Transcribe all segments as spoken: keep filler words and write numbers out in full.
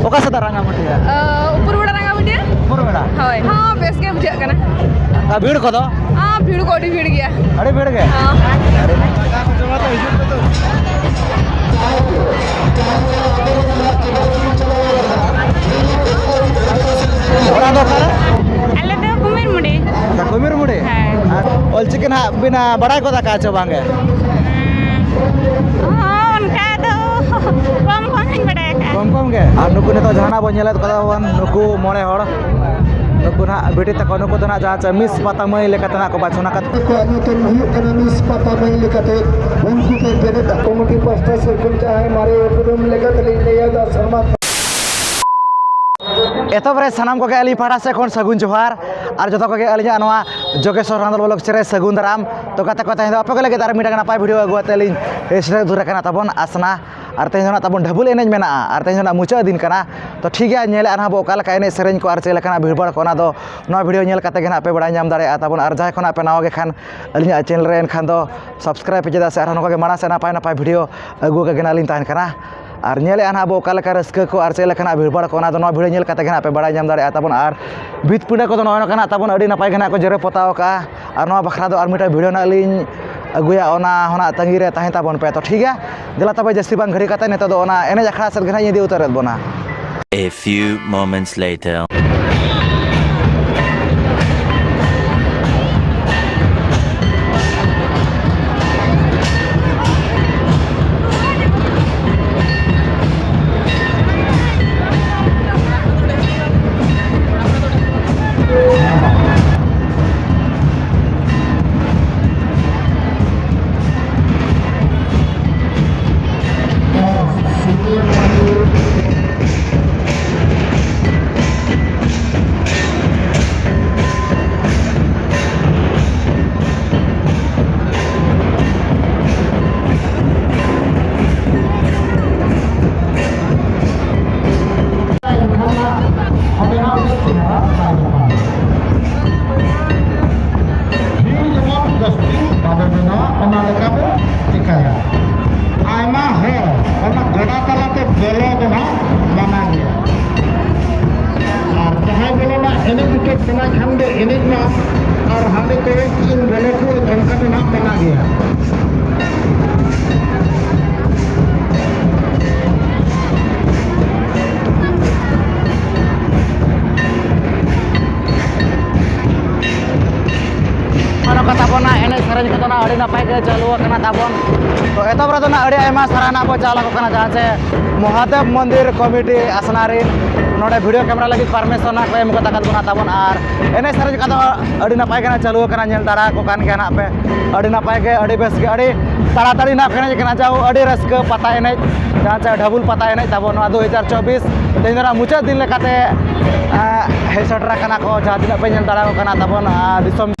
ᱚᱠᱟ ᱥᱮᱫ ᱨᱟᱝᱜᱟᱢᱟᱹᱴᱤᱭᱟ? ᱟᱸ, ᱩᱯᱩᱨ ᱵᱮᱲᱟ ᱨᱟᱝᱜᱟᱢᱟᱹᱴᱤᱭᱟ᱾ ᱩᱯᱩᱨ ᱵᱮᱲᱟ? ᱦᱳᱭ᱾ ᱦᱚᱸ, ᱵᱮᱥ ᱜᱮ ᱵᱩᱡᱷᱟᱹᱜ ᱠᱟᱱᱟ᱾ ᱟᱨ ᱵᱷᱤᱲ ᱠᱚᱫᱚ? ᱟᱸ, ᱵᱷᱤᱲ ᱠᱚ ᱟᱹᱰᱤ ᱵᱷᱤᱲ ᱜᱮᱭᱟ᱾ ᱟᱹᱰᱤ ᱵᱷᱤᱲ ᱜᱮ? ᱦᱚᱸ᱾ ᱚᱲᱟᱜ ᱫᱚ ᱚᱠᱟᱨᱮ? ᱟᱞᱮ ᱫᱚ ᱠᱩᱢᱤᱨᱢᱩᱲᱤ᱾ ᱟᱪᱪᱷᱟ, ᱠᱩᱢᱤᱨᱢᱩᱲᱤ? ᱦᱮᱸ᱾ ᱟᱨ ᱚᱞᱪᱤᱠᱤ ᱱᱟᱦᱟᱜ ᱵᱤᱱ, ᱟᱸ, ᱵᱟᱲᱟᱭ ᱜᱚᱫ ᱟᱠᱟᱫᱼᱟ ᱪᱮ ᱵᱟᱝᱜᱮ? ᱦᱩᱸ, ᱦᱚᱸ, ᱚᱱᱠᱟ ᱫᱚ ᱠᱚᱢ ᱠᱚᱢ ᱤᱧ ᱵᱟᱲᱟᱭ ᱟᱠᱟᱫᱼᱟ᱾ ᱠᱚᱢ ᱠᱚᱢ ᱜᱮ? ᱟᱨ ᱱᱩᱠᱩ ᱱᱤᱛᱚᱜ ᱡᱟᱦᱟᱱᱟᱜ ᱵᱚᱱ ᱧᱮᱞᱮᱫ ᱠᱚᱣᱟ ᱵᱚᱱ, ᱱᱩᱠᱩ ᱢᱚᱬᱮ ᱦᱚᱲ, ᱱᱩᱠᱩ ᱱᱟᱦᱟᱜ ᱵᱤᱴᱤ ᱛᱟᱠᱚ, ᱱᱩᱠᱩ ᱫᱚ ᱱᱟᱦᱟᱜ ᱡᱟᱦᱟᱸ ᱪᱮ ᱢᱤᱥ ᱯᱟᱛᱟ ᱢᱟᱹᱭ ᱞᱮᱠᱟᱛᱮ ᱱᱟᱦᱟᱜ ᱠᱚ ᱵᱟᱪᱷᱚᱱ ᱟᱠᱟᱫ᱾ ᱠᱚᱣᱟᱜ ᱧᱩᱛᱩᱢ ᱦᱩᱭᱩᱜ ᱠᱟᱱᱟ ᱢᱤᱥ ᱯᱟᱛᱟ ᱢᱟᱹᱭ ᱞᱮᱠᱟᱛᱮ, ᱩᱱᱠᱩ ᱠᱚ ᱵᱮᱨᱮᱫ ᱠᱚᱢᱤᱴᱤ ᱯᱟᱥᱴᱟ ᱥᱮᱫ ᱠᱷᱚᱱ ᱡᱟᱦᱟᱸᱭ ᱢᱟᱨᱮ ᱩᱯᱨᱩᱢ ᱞᱮᱠᱟᱛᱮᱞᱤᱧ ᱞᱟᱹᱭᱟ, ᱫᱟ ᱥᱮᱨᱢᱟ᱾ ᱮᱛᱚᱦᱚᱵ ᱨᱮ ᱥᱟᱱᱟᱢ ᱠᱚᱜᱮ ᱟᱹᱞᱤᱧ ᱯᱟᱦᱴᱟ ᱥᱮᱫ ᱠᱷᱚᱱ ᱥᱟᱹᱜᱩᱱ ᱡᱚᱦᱟᱨ, ᱟᱨ ᱡᱚᱛᱚ ᱠᱚᱜᱮ ᱟᱹᱞᱤᱧᱟᱜ ᱱᱚᱣᱟ ᱡᱳᱜᱮᱥᱣᱚᱨ ᱦᱟᱸᱫᱟᱞ ᱵᱞᱚᱜ ᱪᱮᱱᱮᱞ ᱨᱮ ᱥᱟᱹᱜᱩᱱ ᱫᱟᱨᱟᱢ᱾ ᱛᱚ ᱜᱟᱛᱮ ᱠᱚ, ᱛᱮᱦᱮᱧ ᱫᱚ ᱟᱯᱮ ᱠᱚ ᱞᱟᱹᱜᱤᱫ ᱟᱨ ᱢᱤᱫᱴᱟᱝ ᱱᱟᱯᱟᱭ ᱵᱷᱤᱰᱤᱭᱳ ᱟᱹᱜᱩ ᱠᱟᱛᱮ ᱞᱤᱧ ᱥᱮᱴᱮᱨ ᱩᱛᱟᱹᱨ ᱟᱠᱟᱱᱟ ᱛᱟᱵᱚᱱ ᱟᱥᱱᱟ᱾ ᱟᱨ ᱛᱮᱦᱮᱧ ᱫᱚ ᱱᱟᱜ ᱛᱟᱵᱚᱱ ᱰᱷᱟᱹᱵᱩᱞ ᱮᱱᱮᱡ ᱢᱮᱱᱟᱜᱼᱟ, ᱟᱨ ᱛᱮᱦᱮᱧ ᱫᱚ ᱱᱟᱜ ᱢᱩᱪᱟᱹᱫ ᱫᱤᱱ ᱠᱟᱱᱟ᱾ ᱛᱚ ᱴᱷᱤᱠ ᱜᱮᱭᱟ, ᱧᱮᱞᱮᱫᱼᱟ ᱱᱟᱦᱟᱜ ᱵᱚ ᱚᱠᱟ ᱞᱮᱠᱟ ᱮᱱᱮᱡ ᱥᱮᱨᱮᱧ ᱠᱚ ᱟᱨ ᱪᱮᱫ ᱞᱮᱠᱟᱱᱟᱜ ᱵᱷᱤᱲᱵᱷᱟᱲ ᱠᱚ, ᱚᱱᱟ ᱫᱚ ᱱᱚᱣᱟ ᱵᱷᱤᱰᱤᱭᱳ ᱧᱮᱞ ᱠᱟᱛᱮ ᱜᱮ ᱱᱟᱜ ᱯᱮ ᱵᱟᱲᱟᱭ ᱧᱟᱢ ᱫᱟᱲᱮᱭᱟᱜᱼᱟ ᱛᱟᱵᱚᱱ᱾ ᱟᱨ ᱡᱟᱦᱟᱸᱭ ᱠᱷᱚᱱᱟᱜ ᱯᱮ ᱱᱟᱣᱟ ᱜᱮ ᱠᱷᱟᱱ, ᱟᱹᱞᱤᱧᱟᱜ ᱪᱮᱱᱮᱞ ᱨᱮ ᱮᱱᱠᱷᱟᱱ ᱫᱚ ᱥᱟᱵᱥᱠᱨᱟᱭᱤᱵᱽ ᱯᱮ, ᱪᱮᱫᱟᱜ ᱥᱮ ᱟᱨᱦᱚᱸ ᱱᱚᱝᱠᱟ ᱜᱮ ᱢᱟᱲᱟᱝ ᱥᱮᱫ ᱱᱟᱯᱟᱭ ᱱᱟᱯᱟᱭ ᱵᱷᱤᱰᱤᱭᱳ ᱟᱹᱜᱩ ᱟᱠᱟ ᱜᱮ ᱱᱟᱜ ᱞᱤᱧ ᱛᱟᱦᱮᱱ ᱠᱟᱱᱟ᱾ ᱟᱨ ᱧᱮᱞᱮᱫᱼᱟ ᱱᱟᱦᱟᱜ ᱵᱚ ᱚᱠᱟ ᱞᱮᱠᱟ ᱨᱟᱹᱥᱠᱟᱹ ᱠᱚ ᱟᱨ ᱪᱮᱫ ᱞᱮᱠᱟᱱᱟᱜ ᱵᱷᱤᱲᱵᱷᱟᱲ ᱠᱚ, ᱚᱱᱟ ᱫᱚ ᱱᱚᱣᱟ ᱵᱷᱤᱰᱤᱭᱳ ᱧᱮᱞ ᱠᱟᱛᱮ ᱜᱮ ᱱᱟᱜ ᱯᱮ ᱵᱟᱲᱟᱭ ᱧᱟᱢ ᱫᱟᱲᱮᱭᱟᱜᱼᱟ ᱛᱟᱵᱚᱱ᱾ ᱟᱨ ᱵᱷᱤᱛ ᱯᱤᱸᱰᱟᱹ ᱠᱚᱫᱚ ᱱᱚᱜᱼᱚᱭ ᱱᱚᱝᱠᱟ ᱱᱟᱜ ᱛᱟᱵᱚᱱ ᱟᱹᱰᱤ ᱱᱟᱯᱟᱭ ᱜᱮ ᱱᱟᱜ ᱠᱚ ᱡᱮᱨᱮᱲ ᱯᱚᱛᱟᱣ ᱠᱟᱜᱼᱟ᱾ ᱟᱨ ᱱᱚᱣᱟ ᱵᱟᱠᱷᱨᱟ ᱫᱚ ᱟᱨ ᱢᱤᱫᱴᱟᱝ ᱵᱷᱤᱰᱤᱭᱳ ᱱᱟᱜ ᱞᱤᱧ ᱟᱹᱜᱩᱭᱟ, ᱚᱱᱟ ᱦᱚᱸ ᱱᱟᱜ ᱛᱟᱺᱜᱤ ᱨᱮ ᱛᱟᱦᱮᱸ ᱛᱟᱵᱚᱱ ᱯᱮ᱾ ᱛᱚ ᱴᱷᱤᱠ ᱜᱮᱭᱟ, ᱫᱮᱞᱟ ᱛᱚᱵᱮ ᱡᱟᱹᱥᱛᱤ ᱵᱟᱝ ᱜᱷᱟᱹᱲᱤ ᱠᱟᱛᱮ ᱱᱤᱛᱚᱜ ᱫᱚ ᱚᱱᱟ ᱮᱱᱮᱡ ᱟᱠᱷᱲᱟ ᱥᱮᱫ ᱜᱮ ᱱᱟᱜ ᱤᱧ ᱤᱫᱤ ᱩᱛᱟᱹᱨᱮᱫ ᱵᱚᱱᱟ᱾ A few moments later. ᱮᱱᱮᱡ ᱢᱟ ᱟᱨ ᱦᱟᱺᱰᱤ ᱠᱚ ᱤᱧ ᱵᱚᱞᱮ ᱠᱚ ᱚᱱᱠᱟ ᱫᱚ ᱱᱟᱦᱟᱜ ᱢᱟᱱᱟ ᱜᱮᱭᱟ᱾ ᱱᱚᱝᱠᱟ ᱛᱟᱵᱚᱱᱟ ᱮᱱᱮᱡ ᱥᱮᱨᱮᱧ ᱠᱚᱫᱚ ᱱᱟᱜ ᱟᱹᱰᱤ ᱱᱟᱯᱟᱭ ᱜᱮ ᱪᱟᱹᱞᱩ ᱟᱠᱟᱱᱟ ᱛᱟᱵᱚᱱ᱾ ᱛᱚ ᱮᱛᱚᱦᱚᱵ ᱨᱮᱫᱚ ᱱᱟᱜ ᱟᱹᱰᱤ ᱟᱭᱢᱟ ᱥᱟᱨᱦᱟᱣ ᱱᱟᱜ ᱵᱚ ᱪᱟᱞ ᱟᱠᱚ ᱠᱟᱱᱟ, ᱡᱟᱦᱟᱸ ᱪᱮ ᱢᱚᱦᱟᱫᱮᱵ ᱢᱚᱱᱫᱤᱨ ᱠᱚᱢᱤᱴᱤ ᱟᱥᱱᱟ ᱨᱤᱱ ᱱᱚᱰᱮ ᱵᱷᱤᱰᱤᱭᱳ ᱠᱮᱢᱮᱨᱟ ᱞᱟᱹᱜᱤᱫ ᱯᱟᱨᱢᱤᱥᱚᱱ ᱱᱟᱜ ᱠᱚ ᱮᱢ ᱠᱟᱛᱟ ᱠᱟᱫ ᱵᱚᱱᱟ ᱛᱟᱵᱚᱱ᱾ ᱟᱨ ᱮᱱᱮᱡ ᱥᱮᱨᱮᱧ ᱠᱚᱫᱚ ᱟᱹᱰᱤ ᱱᱟᱯᱟᱭ ᱜᱮ ᱱᱟᱜ ᱪᱟᱹᱞᱩ ᱟᱠᱟᱱᱟ, ᱧᱮᱞ ᱫᱟᱲᱮ ᱟᱠᱚ ᱠᱟᱱ ᱜᱮᱭᱟ ᱱᱟᱜ ᱯᱮ᱾ ᱟᱹᱰᱤ ᱱᱟᱯᱟᱭ ᱜᱮ, ᱟᱹᱰᱤ ᱵᱮᱥ ᱜᱮ, ᱟᱹᱰᱤ ᱛᱟᱲᱟᱛᱟᱲᱤ ᱱᱟᱜ ᱠᱚ ᱮᱱᱮᱡ ᱠᱟᱱᱟ᱾ ᱡᱟᱣ ᱟᱹᱰᱤ ᱨᱟᱹᱥᱠᱟᱹ ᱯᱟᱛᱟ ᱮᱱᱮᱡ, ᱡᱟᱦᱟᱸ ᱪᱮ ᱰᱷᱟᱵᱩᱞ ᱯᱟᱛᱟ ᱮᱱᱮᱡ ᱛᱟᱵᱚᱱ ᱱᱚᱣᱟ ᱫᱩ ᱦᱟᱡᱟᱨ ᱪᱚᱵᱵᱤᱥ ᱛᱮᱦᱮᱧ ᱫᱚ ᱱᱟᱜ ᱢᱩᱪᱟᱹᱫ ᱫᱤᱱ ᱞᱮᱠᱟᱛᱮ, ᱮᱸ, ᱦᱮᱡ ᱥᱮᱴᱮᱨ ᱟᱠᱟᱱᱟ ᱠᱚ, ᱡᱟᱦᱟᱸ ᱛᱤᱱᱟᱹᱜ ᱯᱮ ᱧᱮᱞ ᱫᱟᱲᱮ ᱟᱠᱚ ᱠᱟᱱᱟ ᱛᱟᱵᱚᱱ, ᱟᱨ ᱫᱤᱥᱚᱢ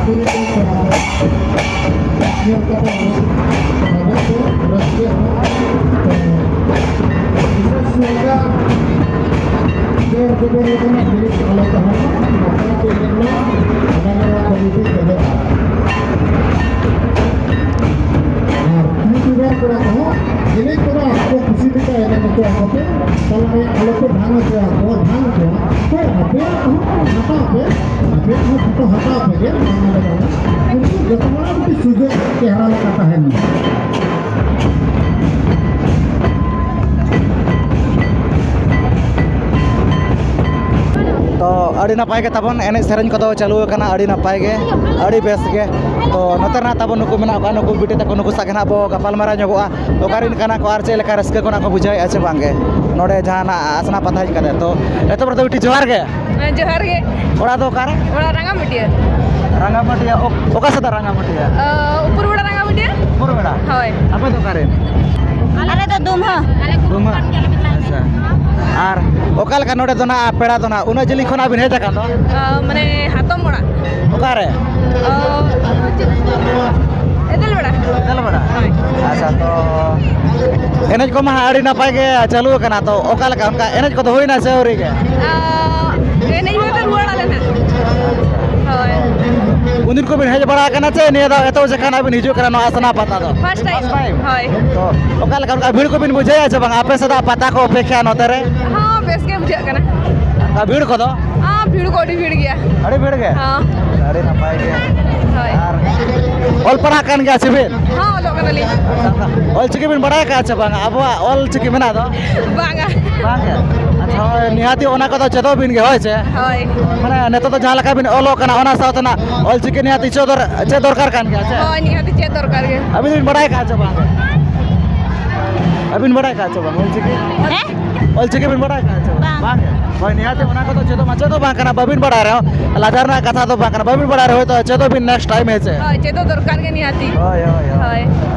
ᱯᱩᱨᱤ ᱛᱮ ᱯᱟᱨᱚᱢ ᱧᱮᱞ ᱠᱟᱛᱮ ᱟᱵᱚ ᱠᱚ ᱨᱟᱹᱥᱠᱟᱹ ᱦᱚᱸ᱾ ᱛᱚ, ᱵᱤᱥᱮᱥ ᱱᱚᱝᱠᱟ ᱡᱳᱨ ᱡᱚᱵᱚᱨ ᱞᱮᱠᱟᱱᱟᱜ ᱡᱤᱱᱤᱥ ᱟᱞᱚ ᱛᱟᱦᱮᱱ ᱢᱟ, ᱱᱟᱯᱟᱭ ᱛᱮ ᱮᱱᱮᱡ ᱢᱟ, ᱚᱱᱟ ᱜᱮ ᱱᱚᱣᱟ ᱠᱚᱢᱤᱴᱤ ᱠᱷᱚᱡᱚᱜᱼᱟ᱾ ᱟᱨ ᱤᱭᱩᱴᱩᱵᱟᱨ ᱠᱚᱲᱟ ᱠᱚᱦᱚᱸ ᱮᱱᱮᱡ ᱠᱚᱫᱚ ᱟᱠᱚ ᱠᱩᱥᱤ ᱞᱮᱠᱟ ᱮᱱᱮᱡ ᱦᱚᱪᱚ ᱟᱠᱚ ᱯᱮ, ᱛᱟᱞᱟ ᱨᱮ ᱟᱞᱚ ᱯᱮ ᱵᱷᱟᱝ ᱦᱚᱪᱚ ᱟᱠᱚᱣᱟ, ᱵᱷᱟᱝ ᱦᱚᱪᱚ ᱟᱠᱚ ᱯᱮ, ᱟᱯᱮᱭᱟᱜ ᱦᱚᱸ ᱦᱟᱛᱟᱣ ᱯᱮ, ᱟᱯᱮᱭᱟᱜ ᱦᱚᱸ ᱯᱷᱳᱴᱳ ᱦᱟᱛᱟᱣ ᱯᱮ ᱜᱮ, ᱵᱟᱝ ᱫᱚ ᱵᱟᱝ, ᱠᱤᱱᱛᱩ ᱡᱚᱛᱚ ᱦᱚᱲᱟᱜ ᱢᱤᱫᱴᱤᱡ ᱥᱩᱡᱳᱜᱽ ᱪᱮᱦᱨᱟ ᱞᱮᱠᱟ ᱛᱟᱦᱮᱱ ᱢᱟ᱾ ᱛᱚ, ᱟᱹᱰᱤ ᱱᱟᱯᱟᱭ ᱜᱮ ᱛᱟᱵᱚᱱ ᱮᱱᱮᱡ ᱥᱮᱨᱮᱧ ᱠᱚᱫᱚ ᱪᱟᱹᱞᱩ ᱟᱠᱟᱱᱟ, ᱟᱹᱰᱤ ᱱᱟᱯᱟᱭ ᱜᱮ, ᱟᱹᱰᱤ ᱵᱮᱥ ᱜᱮ᱾ ᱛᱚ, ᱱᱚᱛᱮ ᱨᱮᱱᱟᱜ ᱛᱟᱵᱚᱱ ᱱᱩᱠᱩ ᱢᱮᱱᱟᱜ ᱠᱚᱣᱟ, ᱱᱩᱠᱩ ᱵᱤᱴᱤ ᱛᱟᱠᱚ, ᱱᱩᱠᱩ ᱥᱟᱶ ᱜᱮ ᱱᱟᱦᱟᱜ ᱵᱚ ᱜᱟᱯᱟᱞᱢᱟᱨᱟᱣ ᱧᱚᱜᱚᱜᱼᱟ, ᱚᱠᱟ ᱨᱮᱱ ᱠᱟᱱᱟ ᱠᱚ ᱟᱨ ᱪᱮᱫ ᱞᱮᱠᱟ ᱨᱟᱹᱥᱠᱟᱹ ᱠᱚ ᱱᱟᱦᱟᱜ ᱠᱚ ᱵᱩᱡᱷᱟᱹᱣᱮᱫᱼᱟ ᱥᱮ ᱵᱟᱝ ᱜᱮ ᱱᱚᱰᱮ ᱡᱟᱦᱟᱱᱟᱜ ᱟᱥᱱᱟ ᱯᱟᱛᱟ ᱦᱮᱡ ᱠᱟᱛᱮ᱾ ᱛᱚ, ᱮᱛᱚᱦᱚᱵ ᱨᱮᱫᱚ ᱵᱤᱴᱤ ᱡᱚᱦᱟᱨ ᱜᱮ᱾ ᱦᱮᱸ, ᱡᱚᱦᱟᱨ ᱜᱮ᱾ ᱚᱲᱟᱜ ᱫᱚ ᱚᱠᱟᱨᱮ? ᱚᱲᱟᱜ ᱨᱟᱸᱜᱟᱢᱟᱹᱴᱤᱭᱟᱹ᱾ ᱨᱟᱸᱜᱟᱢᱟᱹᱴᱤᱭᱟᱹ, ᱚᱠ-, ᱚᱠᱟ ᱥᱮᱫ ᱨᱟᱸᱜᱟᱢᱟᱹᱴᱤᱭᱟᱹ? ᱚ, ᱩᱯᱩᱨ ᱵᱮᱲᱟ ᱨᱟᱸᱜᱟᱢᱟᱹᱴᱤᱭᱟᱹ᱾ ᱩᱯᱩᱨ ᱵᱮᱲᱟ? ᱦᱳᱭ᱾ ᱟᱯᱮ ᱫᱚ ᱚᱠᱟᱨᱮ? ᱟᱞᱮ ᱫᱚ ᱫᱩᱢᱦᱟᱹ᱾ ᱫᱩᱢᱦᱟᱹ? ᱟᱪᱪᱷᱟ᱾ ᱟᱨ ᱚᱠᱟ ᱞᱮᱠᱟ ᱱᱚᱰᱮ ᱫᱚ ᱱᱟᱜ ᱯᱮᱲᱟ ᱫᱚ ᱱᱟᱜ ᱩᱱᱟᱹᱜ ᱡᱤᱞᱤᱧ ᱠᱷᱚᱱᱟᱜ ᱵᱤᱱ ᱦᱮᱡ ᱟᱠᱟᱱ ᱫᱚ? ᱚ, ᱢᱟᱱᱮ ᱦᱟᱛᱚᱢ ᱚᱲᱟᱜ᱾ ᱚᱠᱟᱨᱮ? ᱚ, ᱪᱮᱫ? ᱮᱫᱮᱞ ᱵᱮᱲᱟ᱾ ᱮᱫᱮᱞ ᱵᱮᱲᱟ? ᱦᱳᱭ᱾ ᱟᱪᱪᱷᱟ, ᱛᱚ ᱮᱱᱮᱡ ᱠᱚᱢᱟ ᱦᱟᱸᱜ ᱟᱹᱰᱤ ᱱᱟᱯᱟᱭ ᱜᱮ ᱪᱟᱹᱞᱩ ᱟᱠᱟᱱᱟ, ᱛᱚ ᱚᱠᱟ ᱞᱮᱠᱟ ᱚᱱᱠᱟ ᱮᱱᱮᱡ ᱠᱚᱫᱚ ᱦᱩᱭᱱᱟ ᱥᱮ ᱟᱹᱣᱨᱤ ᱜᱮ? ᱟᱨ ᱮᱱᱮᱡ ᱦᱩᱭ ᱠᱟᱛᱮ ᱨᱩᱣᱟᱹᱲ ᱟᱞᱮ ᱱᱟᱜ᱾ ᱦᱳᱭ᱾ ᱩᱱᱫᱤᱱ ᱠᱚᱵᱤᱱ ᱦᱮᱡ ᱵᱟᱲᱟ ᱟᱠᱟᱱᱟ ᱪᱮ ᱱᱤᱭᱟᱹ ᱫᱷᱟᱣ ᱮᱛᱚᱦᱚᱵ ᱡᱚᱠᱷᱚᱱ ᱵᱤᱱ ᱦᱤᱡᱩᱜ ᱠᱟᱱᱟ ᱱᱚᱣᱟ ᱟᱥᱱᱟ ᱯᱟᱛᱟ ᱫᱚ? First time᱾ First time? ᱦᱳᱭ᱾ ᱛᱚ ᱚᱠᱟ ᱞᱮᱠᱟ ᱚᱱᱠᱟ ᱵᱷᱤᱲ ᱠᱚᱵᱤᱱ ᱵᱩᱡᱷᱟᱹᱣᱮᱫᱼᱟ ᱥᱮ ᱵᱟᱝ ᱟᱯᱮ ᱥᱮᱫᱟᱜ ᱯᱟᱛᱟ ᱠᱚ ᱚᱯᱮᱠᱷᱟ ᱱᱚᱛᱮ ᱨᱮ? ᱦᱚᱸ, ᱵᱮᱥ ᱜᱮ ᱵᱩᱡᱷᱟᱹᱜ ᱠᱟᱱᱟ᱾ ᱚᱱᱠᱟ ᱵᱷᱤᱲ ᱠᱚᱫᱚ? ᱦᱚᱸ, ᱵᱷᱤᱲ ᱠᱚ ᱟᱹᱰᱤ ᱵᱷᱤᱲ ᱜᱮᱭᱟ᱾ ᱟᱹᱰᱤ ᱵᱷᱤᱲ ᱜᱮ? ᱦᱚᱸ᱾ ᱟᱹᱰᱤ ᱱᱟᱯᱟᱭ ᱜᱮ᱾ ᱦᱳᱭ᱾ ᱟᱨ ᱚᱞ ᱯᱟᱲᱦᱟᱜ ᱠᱟᱱ ᱜᱮᱭᱟ ᱥᱮ ᱵᱤᱱ? ᱦᱚᱸ, ᱚᱞᱚᱜ ᱠᱟᱱᱟᱞᱤᱧ᱾ ᱚᱞ ᱪᱤᱠᱤ ᱵᱤᱱ ᱵᱟᱲᱟᱭ ᱟᱠᱟᱫᱼᱟ ᱪᱮ ᱵᱟᱝᱟ? ᱟᱵᱚᱣᱟᱜ ᱚᱞ ᱪᱤᱠᱤ ᱢᱮᱱᱟᱜ ᱫᱚ? ᱵᱟᱝᱟ᱾ ᱵᱟᱝ ᱜᱮ? ᱟᱪᱪᱷᱟ, ᱦᱳᱭ, ᱱᱤᱦᱟᱹᱛᱤ ᱚᱱᱟ ᱠᱚᱫᱚ ᱪᱮᱫᱚᱜ ᱵᱤᱱ ᱜᱮ, ᱦᱳᱭ ᱪᱮ? ᱦᱳᱭ᱾ ᱢᱟᱱᱮ, ᱱᱤᱛᱚᱜ ᱫᱚ ᱡᱟᱦᱟᱸ ᱞᱮᱠᱟ ᱵᱤᱱ ᱚᱞᱚᱜ ᱠᱟᱱᱟ, ᱚᱱᱟ ᱥᱟᱶᱛᱮ ᱱᱟᱜ ᱚᱞ ᱪᱤᱠᱤ ᱱᱤᱦᱟᱹᱛᱤ ᱪᱮᱫ ᱫᱚᱨ-, ᱪᱮᱫ ᱫᱚᱨᱠᱟᱨ ᱠᱟᱱ ᱜᱮᱭᱟ, ᱪᱮ? ᱦᱳᱭ, ᱱᱤᱦᱟᱹᱛᱤ ᱪᱮᱫ ᱫᱚᱨᱠᱟᱨ ᱜᱮ᱾ ᱟᱹᱵᱤᱱ ᱫᱚᱵᱤᱱ ᱵᱟᱲᱟᱭ ᱠᱟᱜᱼᱟ ᱪᱮ ᱵᱟᱝ? ᱟᱹᱵᱤᱱ ᱵᱟᱲᱟᱭ ᱠᱟᱜᱼᱟ ᱪᱮ ᱵᱟᱝ ᱚᱞ ᱪᱤᱠᱤ? ᱦᱮᱸ? ᱚᱞ ᱪᱤᱠᱤ ᱵᱤᱱ ᱵᱟᱲᱟᱭ ᱠᱟᱜᱼᱟ ᱪᱮ ᱵᱟᱝ? ᱵᱟᱝ᱾ ᱵᱟᱝ ᱜᱮ? ᱦᱳᱭ, ᱱᱤᱦᱟᱹᱛᱤ ᱚᱱᱟ ᱠᱚᱫᱚ ᱪᱮᱫᱚᱜ ᱢᱟ, ᱪᱮᱫᱚᱜ ᱵᱟᱝ ᱠᱟᱱᱟ, ᱵᱟᱹᱵᱤᱱ ᱵᱟᱲᱟᱭ ᱨᱮᱦᱚᱸ, ᱞᱟᱡᱟᱣ ᱨᱮᱱᱟᱜ ᱠᱟᱛᱷᱟ ᱫᱚ ᱵᱟᱝ ᱠᱟᱱᱟ, ᱵᱟᱹᱵᱤᱱ ᱵᱟᱲᱟᱭ ᱨᱮᱦᱚᱸ ᱦᱚᱭᱛᱳ ᱪᱮᱫᱚᱜ ᱵᱤᱱ next time, ᱦᱮᱸ ᱪᱮ? ᱦᱳᱭ, ᱪᱮᱫᱚᱜ ᱫᱚᱨᱠᱟᱨ ᱜᱮ ᱱᱤᱦᱟᱹᱛᱤ᱾ ᱦᱳᱭ, ᱦᱳᱭ, ᱦᱳᱭ᱾ ᱦᱳᱭ᱾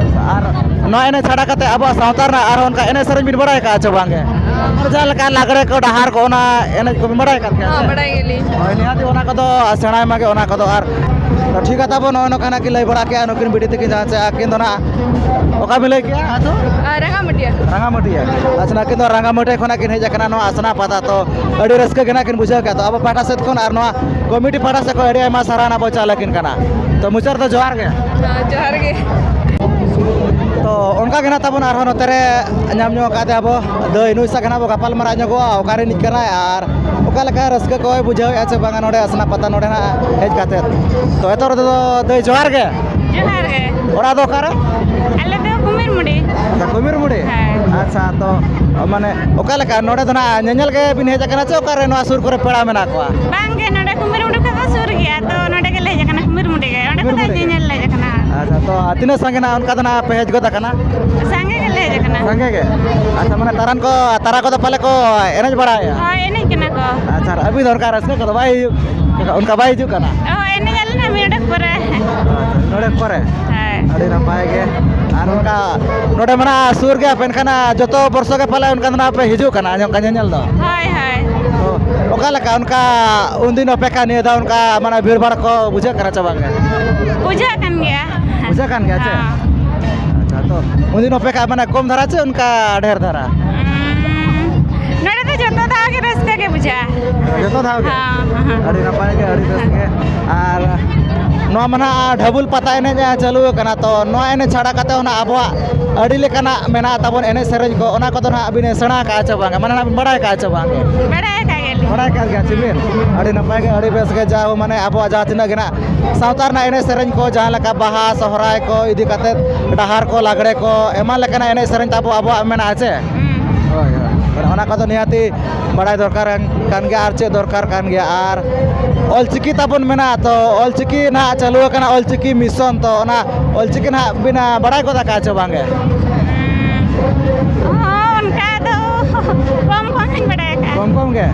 ᱟᱨ ᱱᱚᱣᱟ ᱮᱱᱮᱡ ᱪᱷᱟᱰᱟ ᱠᱟᱛᱮ ᱟᱵᱚᱣᱟᱜ ᱥᱟᱶᱛᱟ ᱨᱮᱱᱟᱜ ᱟᱨᱦᱚᱸ ᱚᱱᱠᱟ ᱮᱱᱮᱡ ᱥᱮᱨᱮᱧ ᱵᱤᱱ ᱵᱟᱲᱟᱭ ᱟᱠᱟᱫᱼᱟ ᱪᱮ ᱵᱟᱝ ᱜᱮ? ᱟᱨ ᱡᱟᱦᱟᱸ ᱞᱮᱠᱟ ᱞᱟᱜᱽᱲᱮ ᱠᱚ, ᱰᱟᱦᱟᱨ ᱠᱚ, ᱚᱱᱟ ᱮᱱᱮᱡ ᱠᱚᱵᱤᱱ ᱵᱟᱲᱟᱭ ᱟᱠᱟᱫ ᱜᱮᱭᱟ ᱦᱚᱸ, ᱥᱮ? ᱵᱟᱲᱟᱭ ᱜᱮᱭᱟᱞᱤᱧ᱾ ᱦᱳᱭ, ᱱᱤᱦᱟᱹᱛᱤ ᱚᱱᱟ ᱠᱚᱫᱚ ᱥᱮᱬᱟᱭ ᱢᱟᱜᱮ, ᱚᱱᱟ ᱠᱚᱫᱚ᱾ ᱟᱨ ᱛᱚ ᱴᱷᱤᱠ ᱜᱮᱭᱟ ᱛᱟᱵᱚ, ᱱᱚᱜᱼᱚᱭ ᱱᱚᱝᱠᱟ ᱱᱟᱜ ᱠᱤᱱ ᱞᱟᱹᱭ ᱵᱟᱲᱟ ᱠᱮᱜᱼᱟ ᱱᱩᱠᱤᱱ ᱵᱤᱴᱤ ᱛᱟᱹᱠᱤᱱ, ᱡᱟᱦᱟᱸ ᱪᱮ ᱟᱹᱠᱤᱱ ᱫᱚ ᱱᱟᱜ, ᱚᱠᱟ ᱵᱤᱱ ᱞᱟᱹᱭ ᱠᱮᱜᱼᱟ ᱟᱹᱛᱩ? ᱟᱨ ᱨᱟᱸᱜᱟᱢᱟᱹᱴᱤᱭᱟᱹ᱾ ᱨᱟᱸᱜᱟᱢᱟᱹᱴᱤᱭᱟᱹ᱾ ᱟᱪᱪᱷᱟ, ᱱᱩᱠᱤᱱ ᱫᱚ ᱨᱟᱸᱜᱟᱢᱟᱹᱴᱤᱭᱟᱹ ᱠᱷᱚᱱᱟᱜ ᱠᱤᱱ ᱦᱮᱡ ᱟᱠᱟᱱᱟ ᱱᱚᱣᱟ ᱟᱥᱱᱟ ᱯᱟᱛᱟ᱾ ᱛᱚ ᱟᱹᱰᱤ ᱨᱟᱹᱥᱠᱟᱹ ᱜᱮ ᱱᱟᱜ ᱠᱤᱱ ᱵᱩᱡᱷᱟᱹᱣ ᱠᱮᱜᱼᱟ᱾ ᱛᱚ ᱟᱵᱚ ᱯᱟᱦᱴᱟ ᱥᱮᱫ ᱠᱷᱚᱱ ᱟᱨ ᱱᱚᱣᱟ ᱠᱚᱢᱤᱴᱤ ᱯᱟᱦᱴᱟ ᱥᱮᱫ ᱠᱷᱚᱱ ᱟᱹᱰᱤ ᱟᱭᱢᱟ ᱥᱟᱨᱦᱟᱣ ᱱᱟᱜ ᱵᱚ ᱪᱟᱞ ᱟᱹᱠᱤᱱ ᱠᱟᱱᱟ᱾ ᱛᱚ ᱢᱩᱪᱟᱹᱫ ᱨᱮᱫᱚ ᱡᱚᱦᱟᱨ ᱜᱮ᱾ ᱦᱮᱸ, ᱡᱚᱦᱟᱨ ᱜᱮ᱾ ᱛᱚ ᱚᱱᱠᱟ ᱜᱮ ᱱᱟᱜ ᱛᱟᱵᱚᱱ ᱟᱨᱦᱚᱸ ᱱᱚᱛᱮ ᱨᱮ ᱧᱟᱢ ᱧᱚᱜ ᱟᱠᱟᱫ ᱛᱮ ᱟᱵᱚ ᱫᱟᱹᱭ ᱱᱩᱭ ᱥᱟᱶ ᱜᱮ ᱱᱟᱜ ᱵᱚ ᱜᱟᱯᱟᱞ ᱢᱟᱨᱟᱣ ᱧᱚᱜᱚᱜᱼᱟ, ᱚᱠᱟ ᱨᱤᱱᱤᱡ ᱠᱟᱱᱟᱭ ᱟᱨ ᱚᱠᱟ ᱞᱮᱠᱟ ᱨᱟᱹᱥᱠᱟᱹ ᱠᱚᱭ ᱵᱩᱡᱷᱟᱹᱣᱮᱫᱼᱟ ᱪᱮ ᱵᱟᱝᱟ ᱱᱚᱰᱮ ᱟᱥᱱᱟ ᱯᱟᱛᱟ ᱱᱚᱰᱮ ᱱᱟᱜ ᱦᱮᱡ ᱠᱟᱛᱮᱫ᱾ ᱛᱚ ᱮᱛᱚᱦᱚᱵ ᱨᱮᱫᱚ ᱫᱟᱹᱭ ᱡᱚᱦᱟᱨ ᱜᱮ᱾ ᱡᱚᱦᱟᱨ ᱜᱮ᱾ ᱚᱲᱟᱜ ᱫᱚ ᱚᱠᱟᱨᱮ? ᱟᱞᱮ ᱫᱚ ᱠᱩᱢᱤᱨ ᱢᱩᱲᱤ᱾ ᱟᱪᱪᱷᱟ, ᱠᱩᱢᱤᱨ ᱢᱩᱲᱤ? ᱦᱮᱸ᱾ ᱟᱪᱪᱷᱟ, ᱛᱚ ᱢᱟᱱᱮ ᱚᱠᱟ ᱞᱮᱠᱟ ᱱᱚᱰᱮ ᱫᱚ ᱱᱟᱜ ᱧᱮᱧᱮᱞ ᱜᱮ ᱵᱤᱱ ᱦᱮᱡ ᱟᱠᱟᱱᱟ ᱪᱮ ᱚᱠᱟᱨᱮ ᱱᱚᱣᱟ ᱥᱩᱨ ᱠᱚᱨᱮ ᱯᱮᱲᱟ ᱢᱮᱱᱟᱜ ᱠᱚᱣᱟ? ᱵᱟᱝ ᱜᱮ, ᱱᱚᱰᱮ ᱠᱩᱢᱤᱨ ᱢᱩᱲᱤ ᱠᱷᱚᱱ ᱫᱚ ᱥᱩᱨ ᱜᱮᱭᱟ, ᱛᱚ ᱱᱚᱰᱮ ᱜᱮᱞᱮ ᱦᱮᱡ ᱟᱠᱟᱱᱟ, ᱠᱩᱢᱤᱨ ᱢᱩᱲᱤ ᱜᱮ᱾ ᱚᱸᱰᱮ ᱠᱩᱢᱤᱨ ᱠᱷᱚᱱ ᱫᱚ ᱢᱩᱲᱤ ᱜᱮ? ᱧᱮᱧᱮᱞ ᱞᱮ ᱦᱮᱡ ᱟᱠᱟᱱᱟ᱾ ᱟᱪᱪᱷᱟ, ᱛᱚ ᱛᱤᱱᱟᱹᱜ ᱥᱟᱸᱜᱮ ᱱᱟᱜ ᱚᱱᱠᱟ ᱫᱚ ᱱᱟᱜ ᱯᱮ ᱦᱮᱡ ᱜᱚᱫ ᱟᱠᱟᱱᱟ? ᱥᱟᱸᱜᱮ ᱜᱮᱞᱮ ᱦᱮᱡ ᱟᱠᱟᱱᱟ᱾ ᱥᱟᱸᱜᱮ ᱜᱮ? ᱟᱪᱪᱷᱟ, ᱢᱟᱱᱮ ᱛᱟᱨᱟᱱ ᱠᱚ, ᱛᱟᱨᱟ ᱠᱚᱫᱚ ᱯᱟᱞᱮ ᱠᱚ ᱮᱱᱮᱡ ᱵᱟᱲᱟᱭᱟ? ᱦᱳᱭ, ᱮᱱᱮᱡ ᱠᱟᱱᱟ ᱠᱚ᱾ ᱟᱪᱪᱷᱟ, ᱟᱨ ᱟᱹᱵᱤᱱ ᱫᱚ ᱚᱱᱠᱟ ᱨᱟᱹᱥᱠᱟᱹ ᱠᱚᱫᱚ ᱵᱟᱭ ᱦᱩᱭᱩᱜ, ᱚᱱᱠᱟ ᱵᱟᱭ ᱦᱤᱡᱩᱜ ᱠᱟᱱᱟ? ᱚ, ᱮᱱᱮᱡ ᱟᱞᱮ ᱱᱟᱜ ᱢᱤᱫ ᱰᱚᱸᱰᱮᱠ ᱯᱚᱨᱮ᱾ ᱟᱪᱪᱷᱟ, ᱱᱚᱰᱮ ᱯᱚᱨᱮ? ᱦᱳᱭ᱾ ᱟᱹᱰᱤ ᱱᱟᱯᱟᱭ ᱜᱮ᱾ ᱟᱨ ᱚᱱᱠᱟ ᱱᱚᱰᱮ ᱢᱟ ᱱᱟᱜ ᱥᱩᱨ ᱜᱮᱭᱟ, ᱢᱮᱱᱠᱷᱟᱱ ᱡᱚᱛᱚ ᱵᱚᱨᱥᱚ ᱜᱮ ᱯᱟᱞᱮ ᱚᱱᱠᱟ ᱫᱚ ᱱᱟᱜ ᱯᱮ ᱦᱤᱡᱩᱜ ᱠᱟᱱᱟ ᱚᱱᱠᱟ ᱧᱮᱧᱮᱞ ᱫᱚ? ᱦᱳᱭ, ᱦᱳᱭ᱾ ᱛᱚ, ᱚᱠᱟ ᱞᱮᱠᱟ ᱚᱱᱠᱟ ᱩᱱᱫᱤᱱ ᱚᱯᱮᱠᱷᱟ ᱱᱤᱭᱟᱹ ᱫᱷᱟᱣ ᱚᱱᱠᱟ ᱢᱟᱱᱮ ᱵᱷᱤᱲ ᱵᱷᱟᱲ ᱠᱚ ᱵᱩᱡᱷᱟᱹᱜ ᱠᱟᱱᱟ ᱪᱮ ᱵᱟᱝ ᱜᱮ? ᱵᱩᱡᱷᱟᱹᱜ ᱠᱟᱱ ᱜᱮᱭᱟ᱾ ᱵᱩᱡᱷᱟᱹᱜ ᱠᱟᱱ ᱜᱮᱭᱟ ᱪᱮ? ᱦᱮᱸ᱾ ᱟᱪᱪᱷᱟ, ᱛᱚ ᱩᱱᱫᱤᱱ ᱚᱯᱮᱠᱷᱟ ᱢᱟᱱᱮ ᱠᱚᱢ ᱫᱷᱟᱨᱟ ᱪᱮ ᱚᱱᱠᱟ ᱰᱷᱮᱨ ᱫᱷᱟᱨᱟ? ᱩᱸ, ᱱᱚᱰᱮ ᱫᱚ ᱡᱚᱛᱚ ᱫᱷᱟᱣ ᱜᱮ ᱨᱟᱹᱥᱠᱟᱹ ᱜᱮ ᱵᱩᱡᱷᱟᱹᱜᱼᱟ᱾ ᱡᱚᱛᱚ ᱫᱷᱟᱣ ᱜᱮ? ᱦᱮᱸ, ᱦᱮᱸ᱾ ᱟᱹᱰᱤ ᱱᱟᱯᱟᱭ ᱜᱮ, ᱟᱹᱰᱤ ᱵᱮᱥ ᱜᱮ᱾ ᱟᱨ ᱱᱚᱣᱟ ᱢᱟ ᱱᱟᱦᱟᱜ ᱰᱷᱟᱹᱵᱩᱞ ᱯᱟᱛᱟ ᱮᱱᱮᱡ ᱪᱟᱹᱞᱩ ᱟᱠᱟᱱᱟ, ᱛᱚ ᱱᱚᱣᱟ ᱮᱱᱮᱡ ᱪᱷᱟᱲᱟ ᱠᱟᱛᱮ ᱦᱚᱸ ᱱᱟᱦᱟᱜ ᱟᱵᱚᱣᱟᱜ ᱟᱹᱰᱤ ᱞᱮᱠᱟᱱᱟᱜ ᱢᱮᱱᱟᱜ ᱛᱟᱵᱚᱱ ᱮᱱᱮᱡ ᱥᱮᱨᱮᱧ ᱠᱚ, ᱚᱱᱟ ᱠᱚᱫᱚ ᱱᱟᱦᱟᱜ ᱵᱤᱱ ᱥᱮᱬᱟ ᱟᱠᱟᱫᱼᱟ ᱪᱮ ᱵᱟᱝ? ᱢᱟᱱᱮ ᱱᱟᱦᱟᱜ ᱵᱤᱱ ᱵᱟᱲᱟᱭ ᱟᱠᱟᱫᱼᱟ ᱪᱮ ᱵᱟᱝ? ᱵᱟᱲᱟᱭ ᱟᱠᱟᱫ ᱜᱮᱭᱟᱞᱤᱧ᱾ ᱵᱟᱲᱟᱭ ᱟᱠᱟᱫ ᱜᱮᱭᱟ ᱪᱮ ᱵᱤᱱ? ᱟᱹᱰᱤ ᱱᱟᱯᱟᱭ ᱜᱮ, ᱟᱹᱰᱤ ᱵᱮᱥ ᱜᱮ᱾ ᱡᱟ ᱦᱳ, ᱢᱟᱱᱮ ᱟᱵᱚᱣᱟᱜ ᱡᱟᱦᱟᱸ ᱛᱤᱱᱟᱹᱜ ᱜᱮ ᱱᱟᱦᱟᱜ ᱥᱟᱶᱛᱟ ᱨᱮᱱᱟᱜ ᱮᱱᱮᱡ ᱥᱮᱨᱮᱧ ᱠᱚ, ᱡᱟᱦᱟᱸ ᱞᱮᱠᱟ ᱵᱟᱦᱟ, ᱥᱚᱦᱨᱟᱭ ᱠᱚ ᱤᱫᱤ ᱠᱟᱛᱮᱫ, ᱰᱟᱦᱟᱨ ᱠᱚ, ᱞᱟᱜᱽᱲᱮ ᱠᱚ, ᱮᱢᱟᱱ ᱞᱮᱠᱟᱱᱟᱜ ᱮᱱᱮᱡ ᱥᱮᱨᱮᱧ ᱛᱟᱵᱚ ᱟᱵᱚᱣᱟᱜ ᱢᱮᱱᱟᱜᱼᱟ ᱪᱮ? ᱦᱩᱸ᱾ ᱦᱳᱭ, ᱦᱳᱭ᱾ ᱚᱱᱟ ᱠᱚᱫᱚ ᱱᱤᱦᱟᱹᱛᱤ ᱵᱟᱲᱟᱭ ᱫᱚᱨᱠᱟᱨ ᱠᱟᱱ ᱜᱮᱭᱟ ᱟᱨ ᱪᱮᱫ ᱫᱚᱨᱠᱟᱨ ᱠᱟᱱ ᱜᱮᱭᱟ᱾ ᱟᱨ ᱚᱞᱪᱤᱠᱤ ᱛᱟᱵᱚᱱ ᱢᱮᱱᱟᱜᱼᱟ, ᱛᱚ ᱚᱞᱪᱤᱠᱤ ᱱᱟᱦᱟᱜ ᱪᱟᱹᱞᱩ ᱟᱠᱟᱱᱟ, ᱚᱞᱪᱤᱠᱤ ᱢᱤᱥᱚᱱ, ᱛᱚ ᱚᱱᱟ ᱚᱞᱪᱤᱠᱤ ᱱᱟᱦᱟᱜ ᱵᱤᱱ, ᱟ, ᱵᱟᱲᱟᱭ ᱜᱚᱫ ᱟᱠᱟᱫᱼᱟ ᱪᱮ ᱵᱟᱝ ᱜᱮ? ᱦᱚᱸ, ᱚᱱᱠᱟ ᱫᱚ ᱠᱚᱢ ᱠᱚᱢ ᱞᱤᱧ ᱵᱟᱲᱟᱭ ᱟᱠᱟᱫᱼᱟ᱾ ᱠᱚᱢ ᱠᱚᱢ ᱜᱮ?